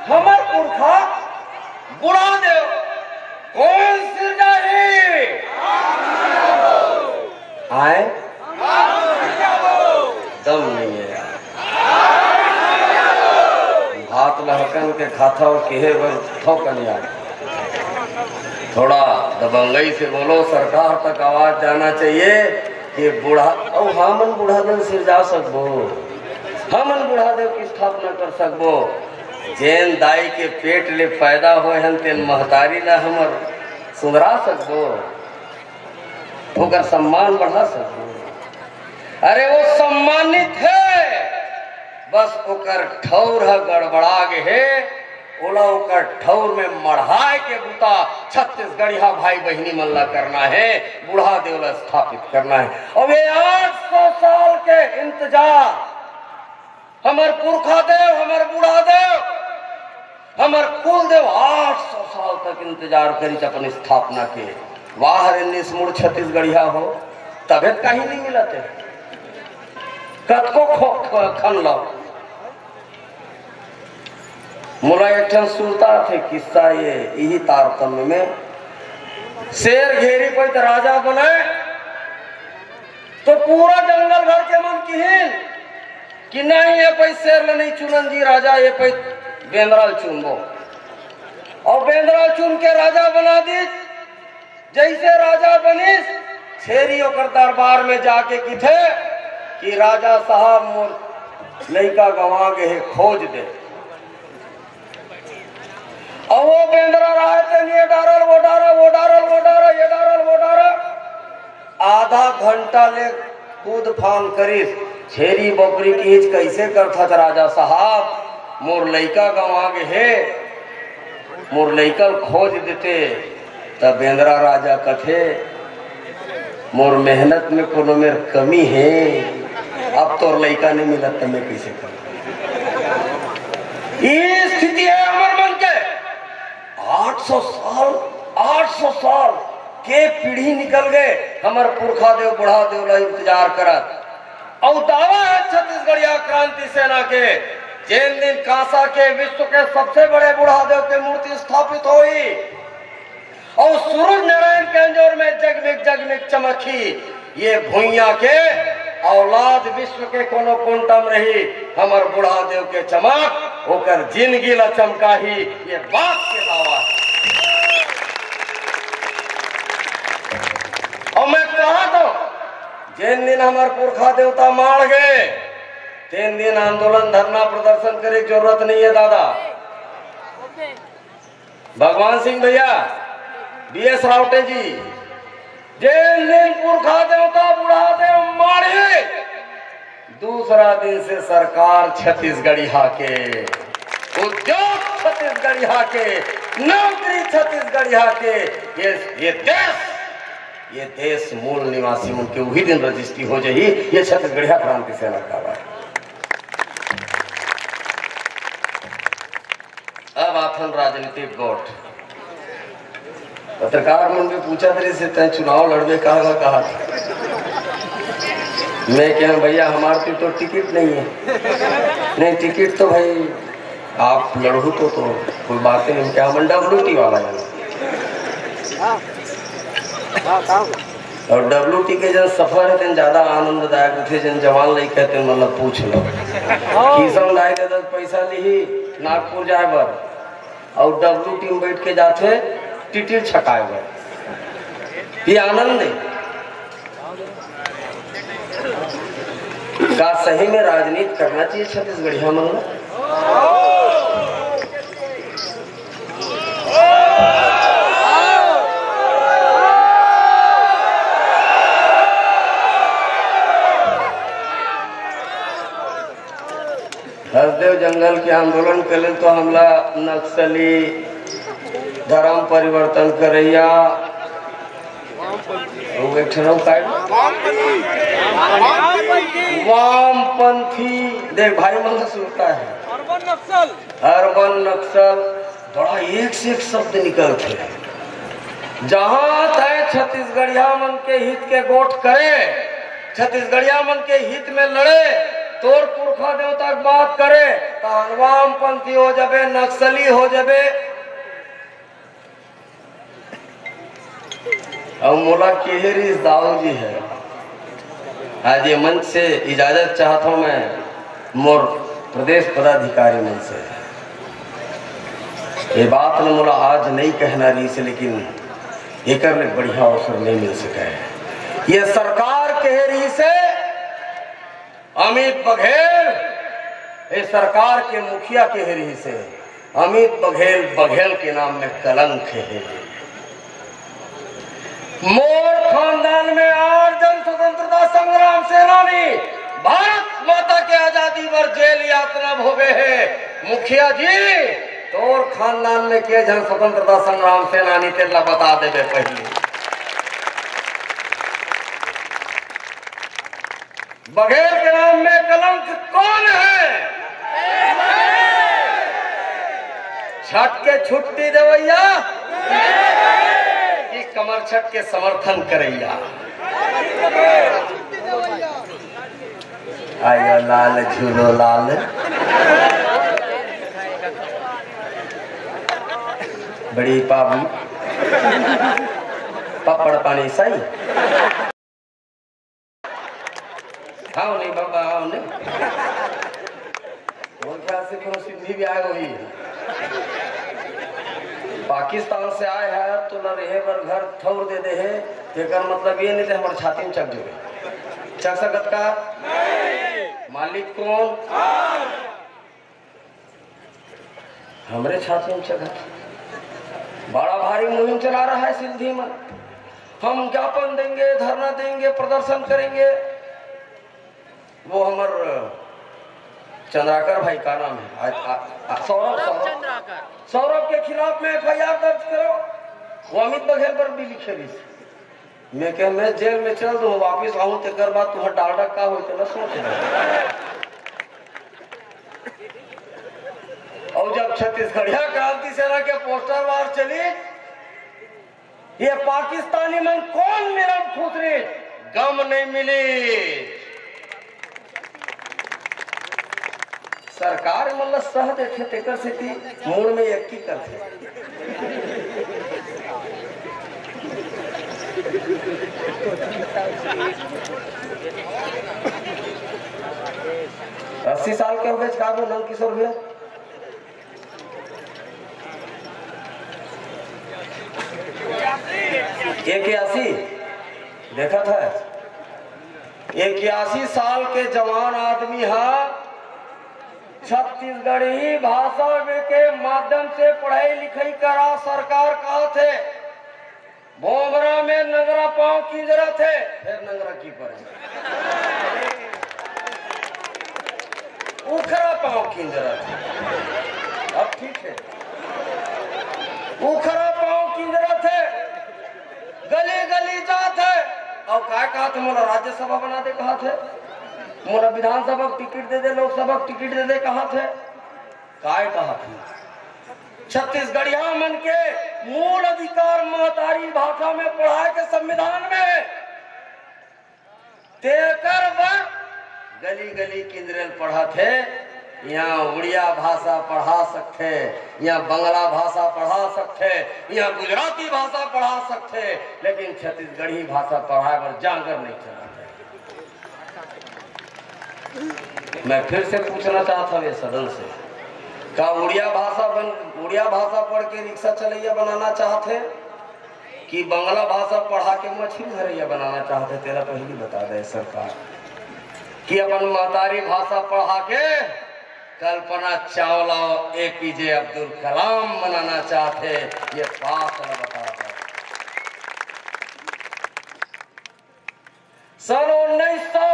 हमर पुरखा बूढ़ा देव कोन सिरजाही? आए? दम नहीं है यार। भात लहकन के खाता हो, केहे बर थोकन यार। थोड़ा दबंगई से बोलो, सरकार तक आवाज जाना चाहिए कि बूढ़ा, अउ हमन बूढ़ा देव सिरजा सकबो, हमन बूढ़ा देव की स्थापना कर सकबो। जेन दाई के पेट ले पैदा होए हन, तेन महतारी ला हमर सुधरा सकबो, ओकर सम्मान बढ़ा सकबो। अरे, वो सम्मानित हे, बस ओकर ठौर ह गड़बड़ा गे हे। ओला ओकर ठौर में मढ़ाए के बुता छत्तीसगढ़िया भाई बहिनी मन ला करना हे, बूढ़ा देव ला स्थापित करना हे। अब ये आठ सौ साल के इंतजार, हमर पुरखा देव, हमर बूढ़ा देव, हमर कुल देव आठ सौ साल तक इंतजार करिस अपन स्थापना के। वाह रे निसमुड़ छत्तीसगढ़िया हो, तभे त कहीं नहीं मिलत हे। कतको खो-, ख-, खन लो। मोला एक ठन सुरता थे किस्सा ये, इही तारतम्य में। शेर घेरी पइत राजा बने, तो पूरा जंगल भर के मन किहिन कि नहीं, ये पइत शेर ल नहीं चुनन जी राजा, ये पइत बेंदरा ल चुनबो। और बेंदरा ल चुन के राजा बना दी। जैसे राजा बनिस, छेरी ओकर दरबार में जाके किथे कि राजा साहब, मोर लइका गंवा गे हे, खोज दे। और वो बेंदरा रहे तेन ये डारल, वो डारा, वो डारल, वो डारा, ये डारल, वो डारा। आधा घंटा ले कूद फान करिस। छेरी बकरी किहिच, "कैसे करथच राजा साहब, मोर लइका गंवा गे हे, मोर लइका ल खोज देते।" त बेंदरा राजा कथे, "मोर मेहनत में कोनो मेर कमी हे, अब तोर लइका नहीं मिलत त मैं कैसे करूं?" ये स्थिति हे हमर मन के। आठ सौ साल, आठ सौ साल के पीढ़ी निकल गे, हमर पुरखा देव, बूढ़ा देव ला इंतजार करत। अउ दावा हे छत्तीसगढ़िया क्रांति सेना के, जेन दिन कांसा के विश्व के सबसे बड़े बूढ़ा देव के मूर्ति स्थापित होही, अउ सूरज नारायण के अंजोर में जगमिग जगमिग चमकही, ये भुइयां के औलाद विश्व के कोनो कोंटा म रही, हमर बूढ़ा देव के चमक ओकर जिंदगी ला चमकाही, ये बात के दावा हे। अउ मैं कहा तो, जेन दिन हमर पुरखा देवता माड़ गे, तेन दिन आंदोलन, धरना, प्रदर्शन करे के जरूरत नहीं हे दादा। भगवान सिंह भैया, बी एस रावटे जी, जेन दिन पुरखा देवता बूढ़ा देव माड़ही, दूसरा दिन से सरकार छत्तीसगढ़िया के, उद्योग छत्तीसगढ़िया के, नौकरी छत्तीसगढ़िया के। ये ये देश, ये देश मूल निवासी मन के उही दिन रजिस्ट्री हो जाही। ये छत्तीसगढ़िया क्रांति सेना का बात। अब आथन राजनीतिक गोठ। पत्रकार मन भी पूछत रहिस हे, "तैं चुनाव लड़बे कहा कहा?" मैं कहेंव, "भैया, हमार तो, तो टिकट नहीं है।" "नहीं, टिकट तो भाई आप लड़हू तो, तो कोई बात नहीं।" क्या मन डब्ल्यू टी वाला है। अउ डब्ल्यू टी के जन सफर हे, तेन ज्यादा आनंददायक होथे। जन जवान लइका हे, तेन मन ल पूछ लो। किशन दाई दे दस पैसा लिही नागपुर जाए बर, अउ डब्ल्यू टी में बैठ के जाथे टिकट छकाए बर। ये आनंद हे। का सही में राजनीति करना चाहिए छत्तीसगढ़िया मन ल? हसदेव जंगल के आंदोलन के लेल तो हमला नक्सली, धर्म परिवर्तन करैया, अउ एक ठन अउ काय? वामपंथी। देख भाई मन ल सुरता हे। अर्बन नक्सल। बड़ा एक से एक शब्द निकलथे। जहां तय छत्तीसगढ़िया मन के हित के गोठ करे, छत्तीसगढ़िया मन के हित में लड़े, तोर पुरखा देवता के बात करे, तहान वामपंथी हो जाबे, नक्सली हो जाबे। अउ मोला केहे रिहिस दाऊ जी हे, आज ये मंच से इजाजत चाहत हूं मैं मोर प्रदेश पदाधिकारी मन से। ये बात ल मोला आज नहीं कहना रिहिस हे, लेकिन एकर ले बढ़िया अवसर नहीं मिल सके हे। ये सरकार केहे रिहिस हे, अमित बघेल, ये सरकार के मुखिया केहे रिहिस हे, अमित बघेल, बघेल के नाम में कलंक हे। मोर खानदान में आठ झन स्वतंत्रता संग्राम सेनानी भारत माता के आजादी बर जेल यातना भोगे हे। मुखिया जी, तोर खानदान में के झन स्वतंत्रता संग्राम सेनानी, तेला बता देबे पहली। बघेल के नाम में कलंक कौन है? छठ के छुट्टी देवैया कि कमर छठ के समर्थन करैया? आयो लाल झूलो लाल, बड़ी पाबू पपड़ पानी सही। आओ नहीं बाबा, आओ नहीं। मोर ख्याल से कोनो सिद्धि भी आए होही। पाकिस्तान से आए हे, तोला रहे बर घर ठौर दे दे हे, तेकर मतलब ये नहीं कि हमर छाती में चघ देबे। चघ सकत का? मालिक कौन? हमरे छाती में चघत। बड़ा भारी मुहिम चला रहा है सिद्धि मन। हम ज्ञापन देंगे, धरना देंगे, प्रदर्शन करेंगे। वो हमर चंद्राकर भाई का नाम है? आ, आ, आ, सौरभ, सौरभ। सौरभ के खिलाफ में एफ आई आर दर्ज करो। वो अमित बघेल पर भी लिखे रिहिस। मैं कह, मैं जेल में चल दूं, वापिस आऊं, तेकर बाद तुम्हार डालडा का होई, तेला सोच ले। अउ जब छत्तीसगढ़िया क्रांति सेना के पोस्टर वार चली, ये पाकिस्तानी मन कौन मिलम खुसरी, गम नहीं मिली। सरकार मन ल सह देथे, तेकर सेती मुड़ में एक्की करथे। अस्सी साल के हो गए का वो नंद किशोर भैया? इक्यासी। देखा था, इक्यासी साल के जवान आदमी हा छत्तीसगढ़ी भाषा में के माध्यम से पढ़ाई लिखाई करा, सरकार कहा थे। भोमरा में नंगरा पांव किंजरत हे, फेर नंगरा की परे। उखरा पाँव किंजरत हे। अब ठीक हे, उखरा पाँव किंजरत हे, गली गली जात हे। अउ काय कहत हे, मोला राज्यसभा बना दे कहत हे, मोला विधानसभा के टिकट दे दे, लोकसभा के टिकट दे दे कहत हे। काय कहत हे? छत्तीसगढ़िया मन के मूल अधिकार महतारी भाषा में पढ़ाए के संविधान में, तेकर बर गली गली किंजरेल पढ़त हे। यहाँ उड़िया भाषा पढ़ा सकथे, यहाँ बंगला भाषा पढ़ा सकथे, यहाँ गुजराती भाषा पढ़ा सकथे, लेकिन छत्तीसगढ़ी भाषा पढ़ाए बर जांगर नहीं चलत हे। मैं फिर से पूछना चाहत हूँ ये सदन से, का उड़िया भाषा बन, उड़िया भाषा पढ़ के रिक्शा चलैया बनाना चाहत हे कि बंगला भाषा पढ़ा के मछली धरैया बनाना चाहत हे? तेला पहली बता दे सरकार कि अपन महतारी भाषा पढ़ा के कल्पना चावला और एपीजे अब्दुल कलाम बनाना चाहत हे, ये बात ला बता दे। सन उन्नीस सौ,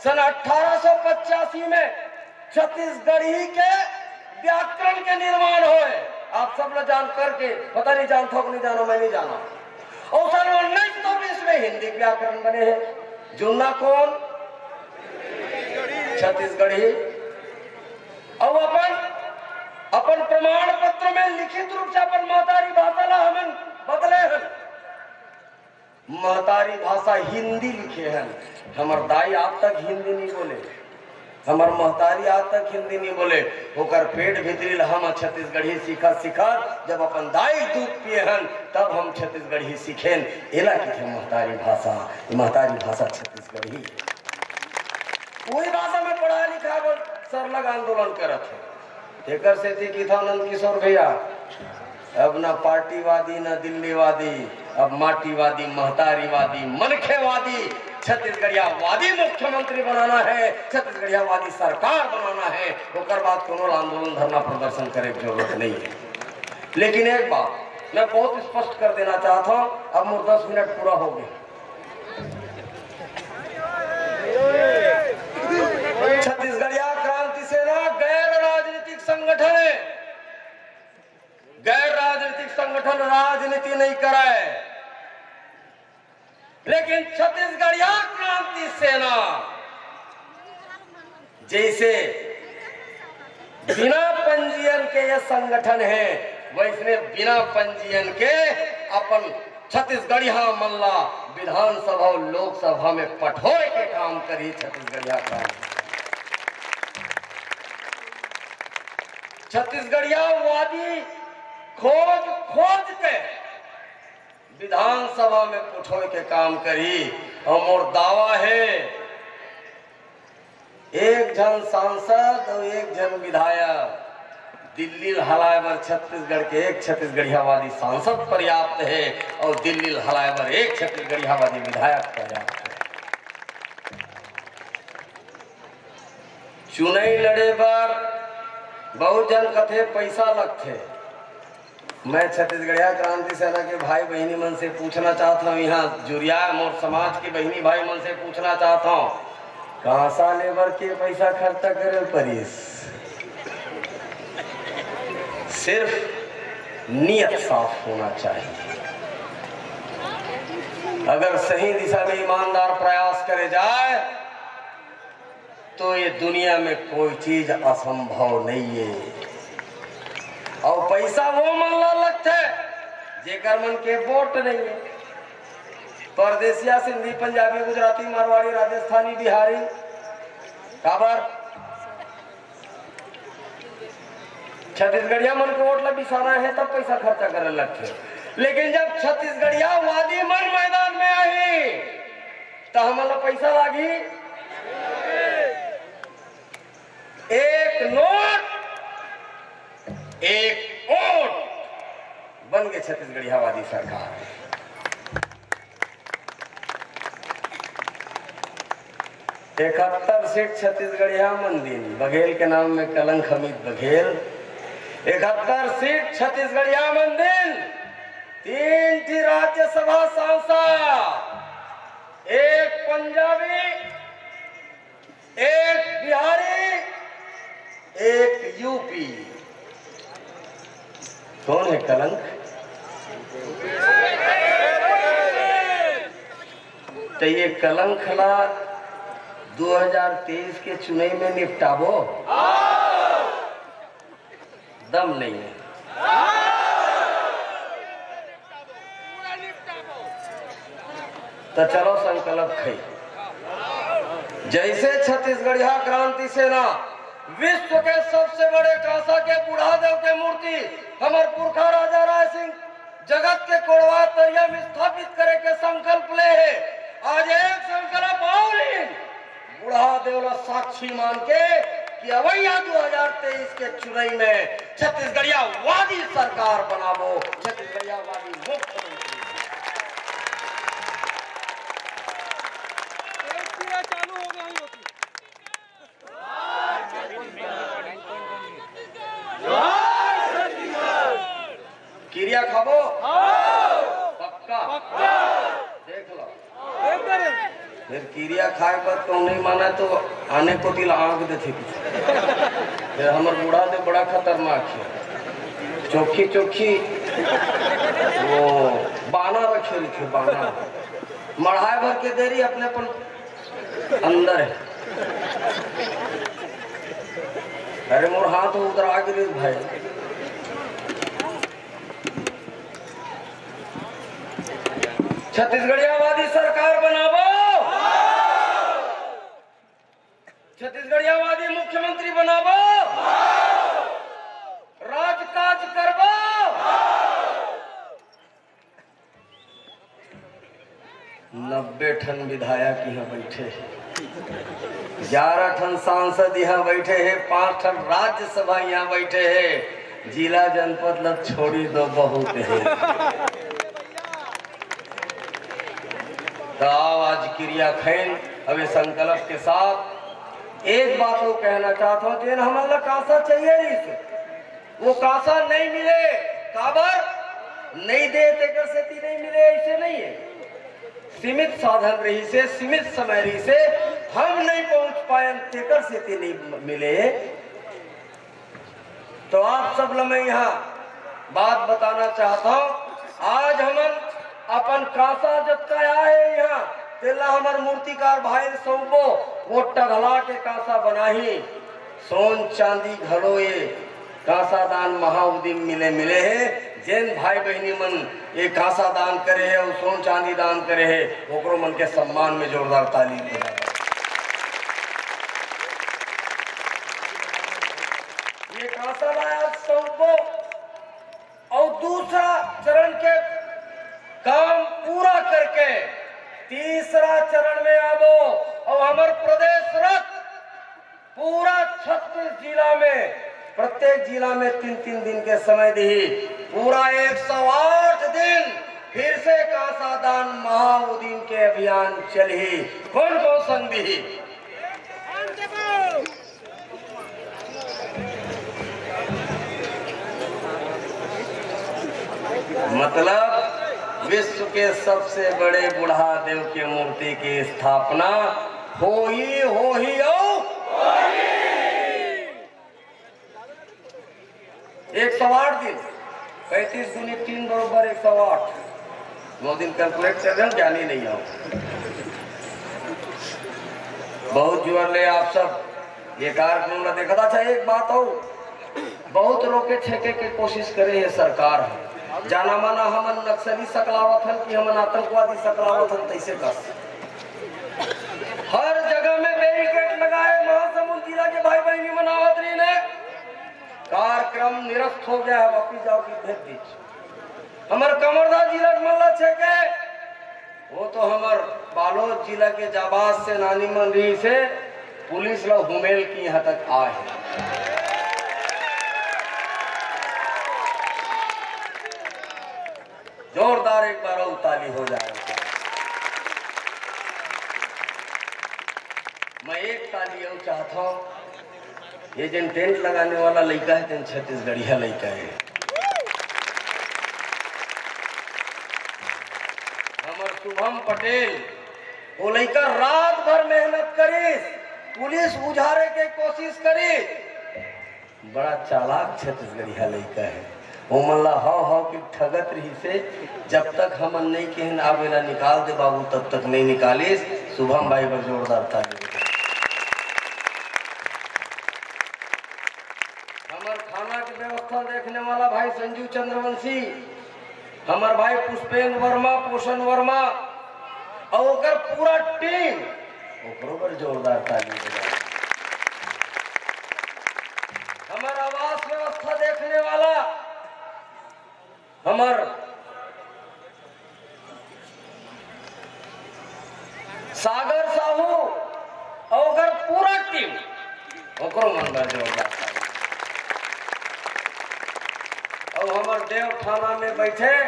सन अठारह सौ पचासी में छत्तीसगढ़ी के व्याकरण के निर्माण होए। आप सब लोग जान करके, पता नहीं जानत हो कि नहीं जानो, मैं नहीं जाना। और सन उन्नीस सौ बीस में हिंदी व्याकरण बने हे। जुन्ना कौन? छत्तीसगढ़ी। और अपन, अपन प्रमाण पत्र में लिखित रूप से अपन महतारी भाषा ला हमन बदले हन। महतारी भाषा हिंदी लिखे हन। हमर दाई आज तक हिंदी नहीं बोले, हमर महतारी आज तक हिंदी नहीं बोले। ओकर पेट भीतरी ल हम छत्तीसगढ़ी सीखत सीखत जब अपन दाई दूध पिए हन, तब हम छत्तीसगढ़ी सीखेन। एला कथे महतारी भाषा, महतारी भाषा छत्तीसगढ़ी। वही भाषा में पढ़ा लिखा बर सरलग आंदोलन करत हे। तेकर सेती किथा नंद किशोर भैया, अब ना पार्टीवादी, ना दिल्लीवादी, अब माटीवादी, महतारीवादी, मनखेवादी, छत्तीसगढ़ियावादी मुख्यमंत्री बनाना हे, छत्तीसगढ़ियावादी सरकार बनाना हे। ओकर बाद कोनो ला आंदोलन, धरना, प्रदर्शन करे के जरूरत नहीं हे। लेकिन एक बात मैं बहुत स्पष्ट कर देना चाहत हूँ, अब मोर दस मिनट पूरा हो गए। छत्तीसगढ़िया क्रांति सेना गैर राजनीतिक संगठन हे। गैर राजनीतिक संगठन राजनीति नहीं करे, लेकिन छत्तीसगढ़िया क्रांति सेना जैसे बिना पंजीयन के ये संगठन हे, वैसने बिना पंजीयन के अपन छत्तीसगढ़िया मन ला विधानसभा और लोकसभा में पठोए के काम करी छत्तीसगढ़िया का। छत्तीसगढ़िया वादी खोज खोज के विधानसभा में पठोए के काम करी। और मोर दावा हे, एक झन सांसद और एक झन विधायक दिल्ली ल हलाए बर छत्तीसगढ़ के एक छत्तीसगढ़ियावादी सांसद पर्याप्त हे और दिल्ली ल हलाए बर एक छत्तीसगढ़ियावादी विधायक पर्याप्त हे। चुनई लड़े बर बहुत झन कथे पैसा लगथे। मैं छत्तीसगढ़िया क्रांति सेना के भाई बहिनी मन से पूछना चाहत हूँ, यहाँ जुरिया मोर समाज के बहिनी भाई मन से पूछना चाहत हूँ, कांसा लेबर के पैसा खर्चा करे परिस? सिर्फ नियत साफ होना चाहिए। अगर सही दिशा में ईमानदार प्रयास करे जाए तो ये दुनिया में कोई चीज असंभव नहीं है। और पैसा वो मन ला लगथे जेकर मन के वोट नहीं है। परदेसिया, सिंधी, पंजाबी, गुजराती, मारवाड़ी, राजस्थानी, बिहारी, काबर छत्तीसगढ़िया मन के वोट ला बिसाना है तब पैसा खर्चा करे लगथे। लेकिन जब छत्तीसगढ़िया वादी मन मैदान में आही त हमन ला पैसा लागी। एक नोट, एक वोट बन गे छत्तीसगढ़ियावादी सरकार। इकहत्तर सीट छत्तीसगढ़िया मन दिन, बघेल के नाम में कलंक हमीद बघेल। इकहत्तर सीट छत्तीसगढ़िया मन दिन, तीन ठी राज्यसभा सांसद, एक पंजाबी, एक बिहारी, एक यूपी। कौन है कलंक? तो ये कलंक ला दो हज़ार तेईस के चुनाव में निपटाबो? दम नहीं है। तो चलो संकल्प खई। जैसे छत्तीसगढ़िया क्रांति सेना विश्व के सबसे बड़े कांसा के बूढ़ा देव के मूर्ति हमर पुरखा राजा राय सिंह जगत के कोड़वा तरिया में स्थापित करे के संकल्प ले हे, आज एक संकल्प और लीन, बूढ़ा देव ला साक्षी मान के कि अवैया दो हज़ार तेईस के चुनाव में छत्तीसगढ़िया वादी सरकार बनाबो, छत्तीसगढ़िया वादी मुख्यमंत्री। एक कीड़ा चालू हो गया ही होती। किरिया खाबो? पक्का? देख लो। फिर किरिया खाए बर तो नहीं माना तो आने कोती ला आंख देथे कुछ। फिर हमर बूढ़ा दे बड़ा खतरनाक है, चोखी चोखी वो बाना रखे रखे, बाना मढ़ाए भर के देरी अपने अपन अंदर है। अरे मोर हाथ उधर आगे रे भाई। छत्तीसगढ़िया वादी सरकार बनाबो, छत्तीसगढ़िया वादी मुख्यमंत्री बनाबो, राजकाज करबो। नब्बे ठन विधायक इहाँ बैठे हे, ग्यारह ठन सांसद इहाँ बैठे हे, पांच ठन राज्यसभा इहाँ बैठे हे, जिला जनपद ल छोड़ी दो, बहुत हे। तो आओ आज किरिया खैन, अब ये संकल्प के साथ एक बात वो कहना चाहता हूँ, जेन हमन ला कांसा चाहिए रहिस, वो कांसा नहीं मिले, काबर नहीं दे, तेकर सेती नहीं मिले, ऐसे नहीं है। सीमित साधन रहिसे, सीमित समय रहिसे, हम नहीं पहुंच पायन, तेकर सेती नहीं मिले। तो आप सब ल मैं यहाँ बात बताना चाहता हूँ, आज हमन अपन कांसा जतका आए हे यहाँ, तेला हमर मूर्तिकार भाई ल सौंपबो, वो टघला के कांसा बनाही। सोन चांदी घलो ये कांसा दान महाउदीम मिले, मिले हे। जेन भाई बहिनी मन ये कांसा दान करे हे अउ सोन चांदी दान करे हे, ओकरो मन के सम्मान में जोरदार ताली बजा दो। ये कांसा ला आज सौंपबो अउ दूसरा चरण के काम पूरा करके तीसरा चरण में आबो अउ हमर प्रदेश रथ पूरा छत्तीस जिला में, प्रत्येक जिला में तीन तीन दिन के समय दिही, पूरा एक सौ आठ दिन फिर से कांसा दान महाउदीम के अभियान चलही। कौन कौन संग दिही? मतलब विश्व के सबसे बड़े बूढ़ा देव के मूर्ति की स्थापना होही, होही अउ एक सौ आठ दिन, पैंतीस दूनी तीन बरोबर एक सौ आठ। वो दिन कैलकुलेट कर रहे हो, ज्ञानी नहीं हो। बहुत जुआर ले आप सब ये कार्यक्रम ला देखत। अच्छा, एक बात और, बहुत रोके छेके के कोशिश करे हे सरकार ह। जाना माना हमन नक्सली सकलावत हन कि हमन आतंकवादी सकलावत हन, तैसे कस। हर जगह में बैरिकेड लगाए, महासमुंद जिला के भाई बहिनी मन आवत रहिन हे। कार्यक्रम निरस्त हो गया है, वापिस जाओ कि भेज दीजिए। हमर कवर्धा जिला के मन ला छेके, वो तो हमर बालोद जिला के जाबाज सेनानी मन रहिस हे, पुलिस ला हुमेल के यहाँ तक आए हे। जोरदार एक बार अउ ताली हो जाए। मैं एक ताली अउ चाहत हूँ, ये जेन टेंट लगाने वाला लइका हे, तेन छत्तीसगढ़िया लइका हे। हमर शुभम पटेल, वो लइका रात भर मेहनत करिस, पुलिस उझारे के कोशिश करिस, बड़ा चालाक छत्तीसगढ़िया लइका हे। ओमन ला हव हव के ठगत रहिसे, जब तक हमन नइ केहेन, "अब एला निकाल दे बाबू", तब तक नइ निकालिस। शुभम भाई बर जोरदार ताली। हमर खाना के व्यवस्था देखने वाला भाई संजू चंद्रवंशी, हमर भाई पुष्पेंद्र वर्मा, पोषण वर्मा अउ ओकर पूरा टीम, ओकरो बर जोरदार ताली बजाओ। हमर आवास व्यवस्था देखने वाला हमर सागर साहू अउ ओकर पूरा टीम, ओकरो मन बर जोरदार ताली। अउ हमर देव थाना में बैठे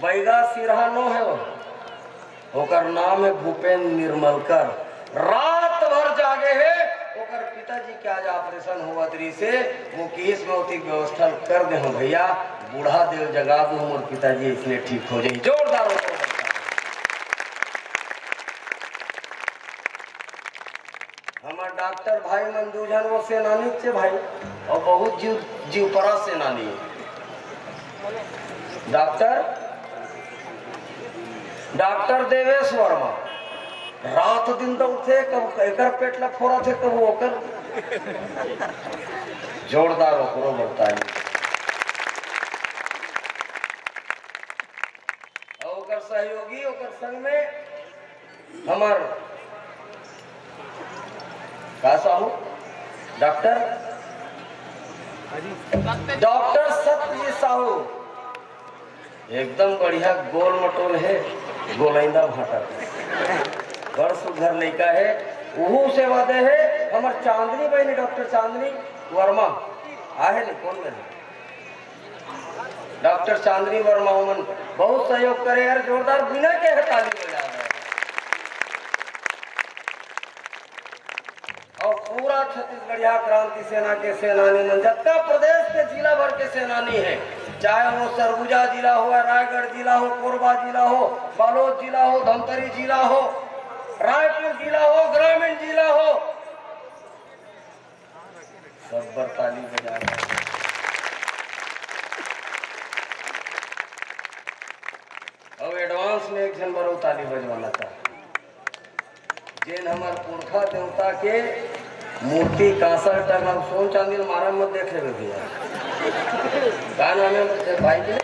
बैगा सिरहा नो हे, ओकर नाम हे भूपेंद्र निर्मलकर। रात भर जागे हे, ओकर पिताजी के आज ऑपरेशन होवत रहिसे, वो केस में ओती व्यवस्था कर दे हो भैया, बूढ़ा देव जगा दो, मोर पिताजी इसने ठीक हो जाई। जोरदार हो। हमर डॉक्टर भाई मन दू झन वो सेनानी चे भाई, अउ बहुत जीव, जीव परा सेनानी हे। डॉक्टर, डॉक्टर देवेश वर्मा रात दिन दौड़थे, कब एकर पेट ला फोरथे, कब ओकर। जोरदार ओकरो बर ताली। अउ ओकर सहयोगी, ओकर संग में हमर का साहू, डॉक्टर, डॉक्टर सत्यजीत साहू, एकदम बढ़िया गोल मटोल हे, गोलैंदा भाटा के। बड़ सुघर लइका हे, उहू सेवा दे हे। हमर चांदनी बहिनी, डॉक्टर चांदनी वर्मा, आहे नहीं, कौन में हे? डॉक्टर चांदनी वर्मा, उमन बहुत सहयोग करे यार, जोरदार बिना के ताली बजा दे। अउ पूरा छत्तीसगढ़िया क्रांति सेना के सेनानी मन, जतका प्रदेश के जिला भर के सेनानी हे, चाहे वो सरगुजा जिला हो, रायगढ़ जिला हो, कोरबा जिला हो, बालोद जिला हो, धमतरी जिला हो, रायपुर जिला हो, ग्रामीण जिला हो, सब बर ताली बजा रहे हैं। अउ एडवांस में एक झन बर अउ ताली बजवाना चाहत हंव। जेन हमर पुरखा देवता के मूर्ति कांसर टंगा, सोन चांदी ल मारा मत देख लेबे भैया। का नाम हे भाई के?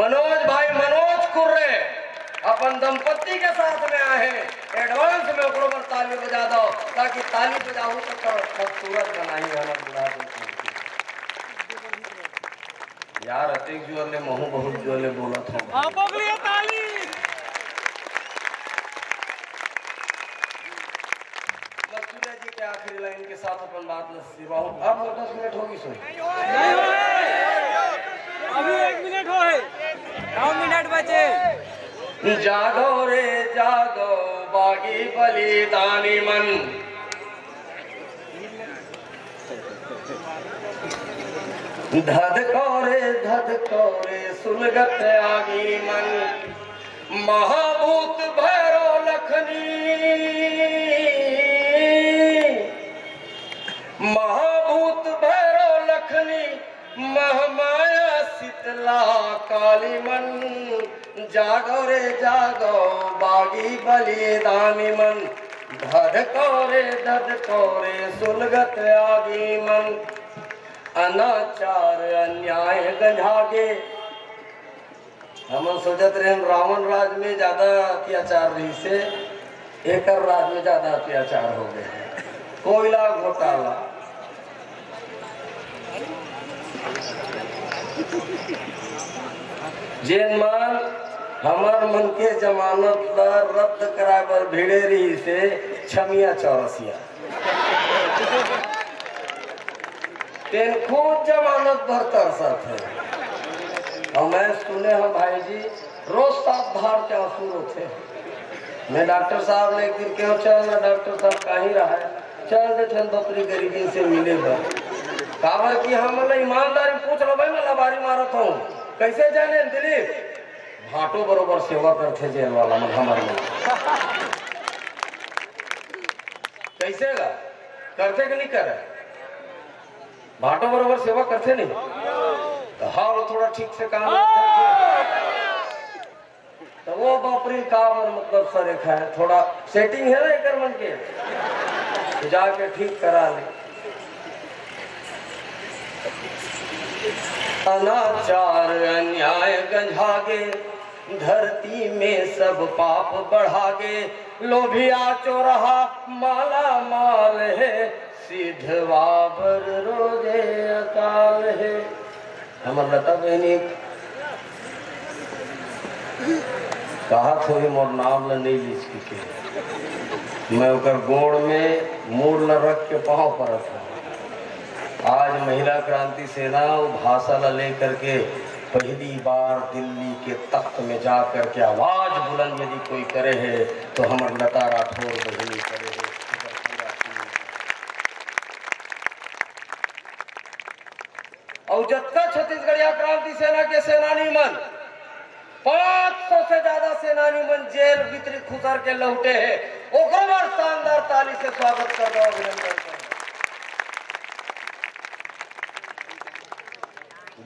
मनोज भाई, मनोज कुर्रे अपन दंपत्ति के साथ में आए हे। एडवांस में ओकरो बर ताली बजा दो, ताकि ताली बजाहू तो खूबसूरत बनाही हमर बूढ़ा देवता। यार, अतेक जोर ले महूं बहुत जोर ले बोलत हंव। आपो के लिए ताली। मस्तूरिया जी के आखिरी लाइन के साथ अपन बात ल सिरवाहूं। अब दस मिनट होगे सो। नहीं होए। अभी एक मिनट होए। नौ मिनट बचे। जागो रे जागो, बागी बलिदानी मन। धधको रे धधको रे सुलगत आगी मन, महाभूत भैरव लखनी, महाभूत भैरव लखनी, महामाया शीतला काली मन। जागो रे जागो, बागी बलिदानी मन, धधको रे धधको रे सुलगत आगी मन। अनाचार अन्याय गंजागे। हमन सोचत रहेन रावण राज में ज्यादा अत्याचार रहिसे, एकर राज में ज्यादा अत्याचार होगे। कोयला घोटाला, जेन मन हमर मन के जमानत ला रद्द कराए बर भिड़े रहिसे, छमिया चौरसिया। तेन खुद जमानत बर तरसत हे। अउ मैं सुने हंव भाई जी, रोज सात धार के आंसू रोथे। मैं डॉक्टर साहब ले एक दिन केहेंव, "चल ना डॉक्टर साहब, काहीं रहय, चल देथन बकरी गरीबी से मिले बर।" काबर कि हमन ला ईमानदारी पूछ लो भाई, मैं लबारी मारत हंव, कइसे जानेन दिलीप? भांटो बरोबर सेवा करथे जेल वाला मन, हमर मन। कइसे गा? करथे कि नहीं करे? भांटो बरोबर सेवा करथे नहीं, तो हाँ, वो थोड़ा ठीक से काम। तो वो बाप रे, का बर, मतलब, सर, एक है, थोड़ा सेटिंग है ना एकर मन के, तो जाके ठीक करा ले। अनाचार अन्याय गंजागे, धरती में सब पाप बढ़ागे। लोभिया चोरहा माला माल हे, सिधवा बर रोजे अकाल हे। हमर लता बहिनी कहा थोड़ी मोर नाम ल नहीं लिख के, मैं ओकर गोड़ में मूड़ ल रख के पाँव परत हूँ। आज महिला क्रांति सेना वो भाषा ला लेकर के पहली बार दिल्ली के तख्त में जा करके आवाज बुलंद यदि कोई करे है, तो हमर लता राठौर बहिनी करे है। और जतका छत्तीसगढ़िया क्रांति सेना के सेनानी मन, पाँच सौ से ज्यादा सेनानी मन जेल भीतरी खुसर के लौटे हैं, ओकरो बर शानदार ताली से स्वागत कर दो, अभिनंदन कर दो।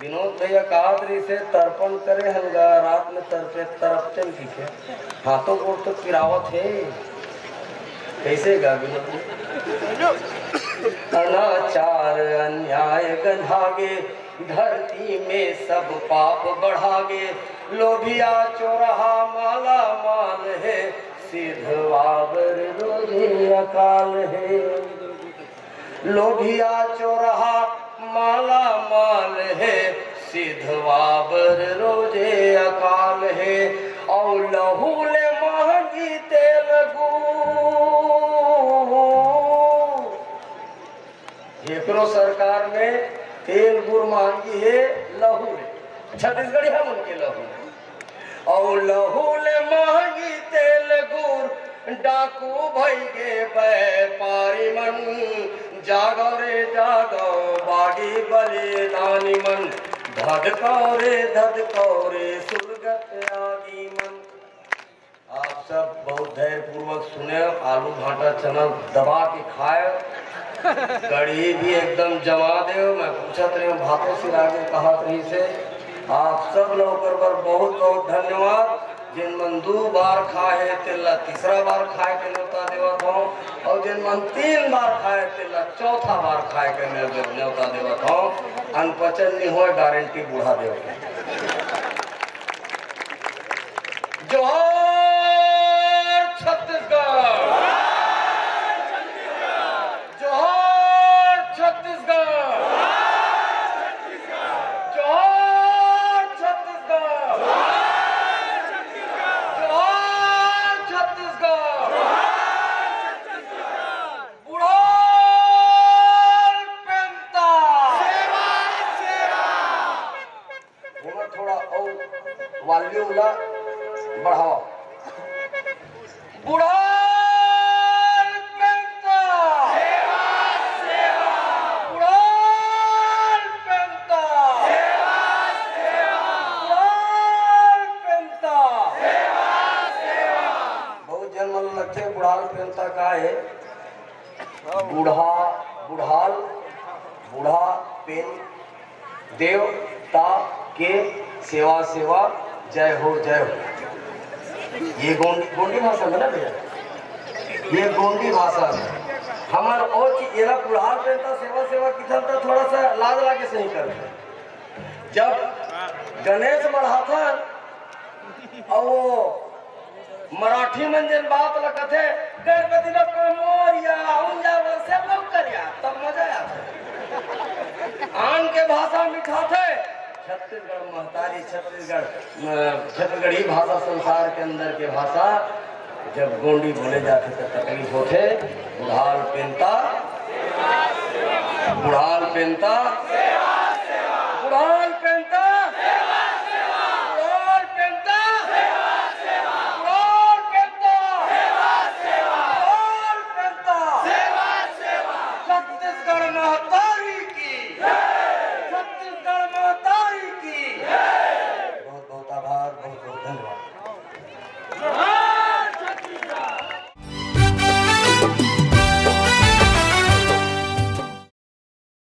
विनोद भैया कहात रहिसे, "तर्पण करे हन गा, रात में तरपे, तरपते न दिखे।" हाथों गोड़ तो पिरावत हे। कैसे गा विनोद? अनाचार अन्याय गंधागे, धरती में सब पाप बढ़ागे। लोभिया चोरहा माला माल हे, सिधवा बर रोजे अकाल हे। लोभिया चोरहा माला माल हे, सिधवा बर रोजे अकाल हे। औ लहू ले महंगी तेल गुर। एकरो सरकार में तेल गुर महंगी हे, लहू ले। छत्तीसगढ़िया मन के लहू। अउ लहू ले महंगी तेल गुर, डाकू भई गे व्यापारी मन। जागो रे जागो, बागी बलिदानी मन, धधको रे धधको रे, सुरगत आगी मन। आप सब बहुत धैर्यपूर्वक सुने, आलू भाटा चना दबा के खाए, कढ़ी भी एकदम जमा दे। मैं पूछत रहे हूँ, भातो सिरा के कहात रहिसे। आप सब ला ओकर बर बहुत बहुत धन्यवाद। जेन मन दू बार खाए हे, तेला तीसरा बार खाए के न्योता देवत हूँ, और जेन मन तीन बार खाए, तेला चौथा बार खाए के न्यो-, न्योता देवत हूँ। अनपचन नहीं होए, गारंटी बूढ़ा देव के। जोहार छत्तीसगढ़। जोहार छत्तीसगढ़। जोहार छत्तीसगढ़। जोहार छत्तीसगढ़। बुढ़ाल पेंता। एमा थोड़ा अउ वॉल्यूम ला बढ़ाओ। बुढ़ाल पेंता। बुढ़ाल पेंता। बुढ़ाल पेंता। बहुत झन मन लगथे बुढ़ाल पेंता का हे। बूढ़ा, बुढ़ाल, बूढ़ा पेन, देवता के सेवा, सेवा, जय हो, जय हो। ये गोंडी, गोंडी भाषा में ना भैया, ये गोंडी भाषा में। हमर ओ चीज, एला बुढ़ाल पेंता सेवा, सेवा किथन त थोड़ा सा लाज लागे सही कर। जब गणेश मढ़ाथन, अउ वो मराठी मन जेन बात ल कथे, "गणपति बप्पा मोरया, उंजा वर्षे लौकरया", तब मजा आथे। आन के भाषा मिठाथे, छत्तीसगढ़ महतारी, छत्तीसगढ़, अ, छत्तीसगढ़ी भाषा संसार के अंदर के भाषा, जब गोंडी बोले जाथे त तकलीफ होथे। बुढ़ाल पेंता, बुढ़ाल पेंता,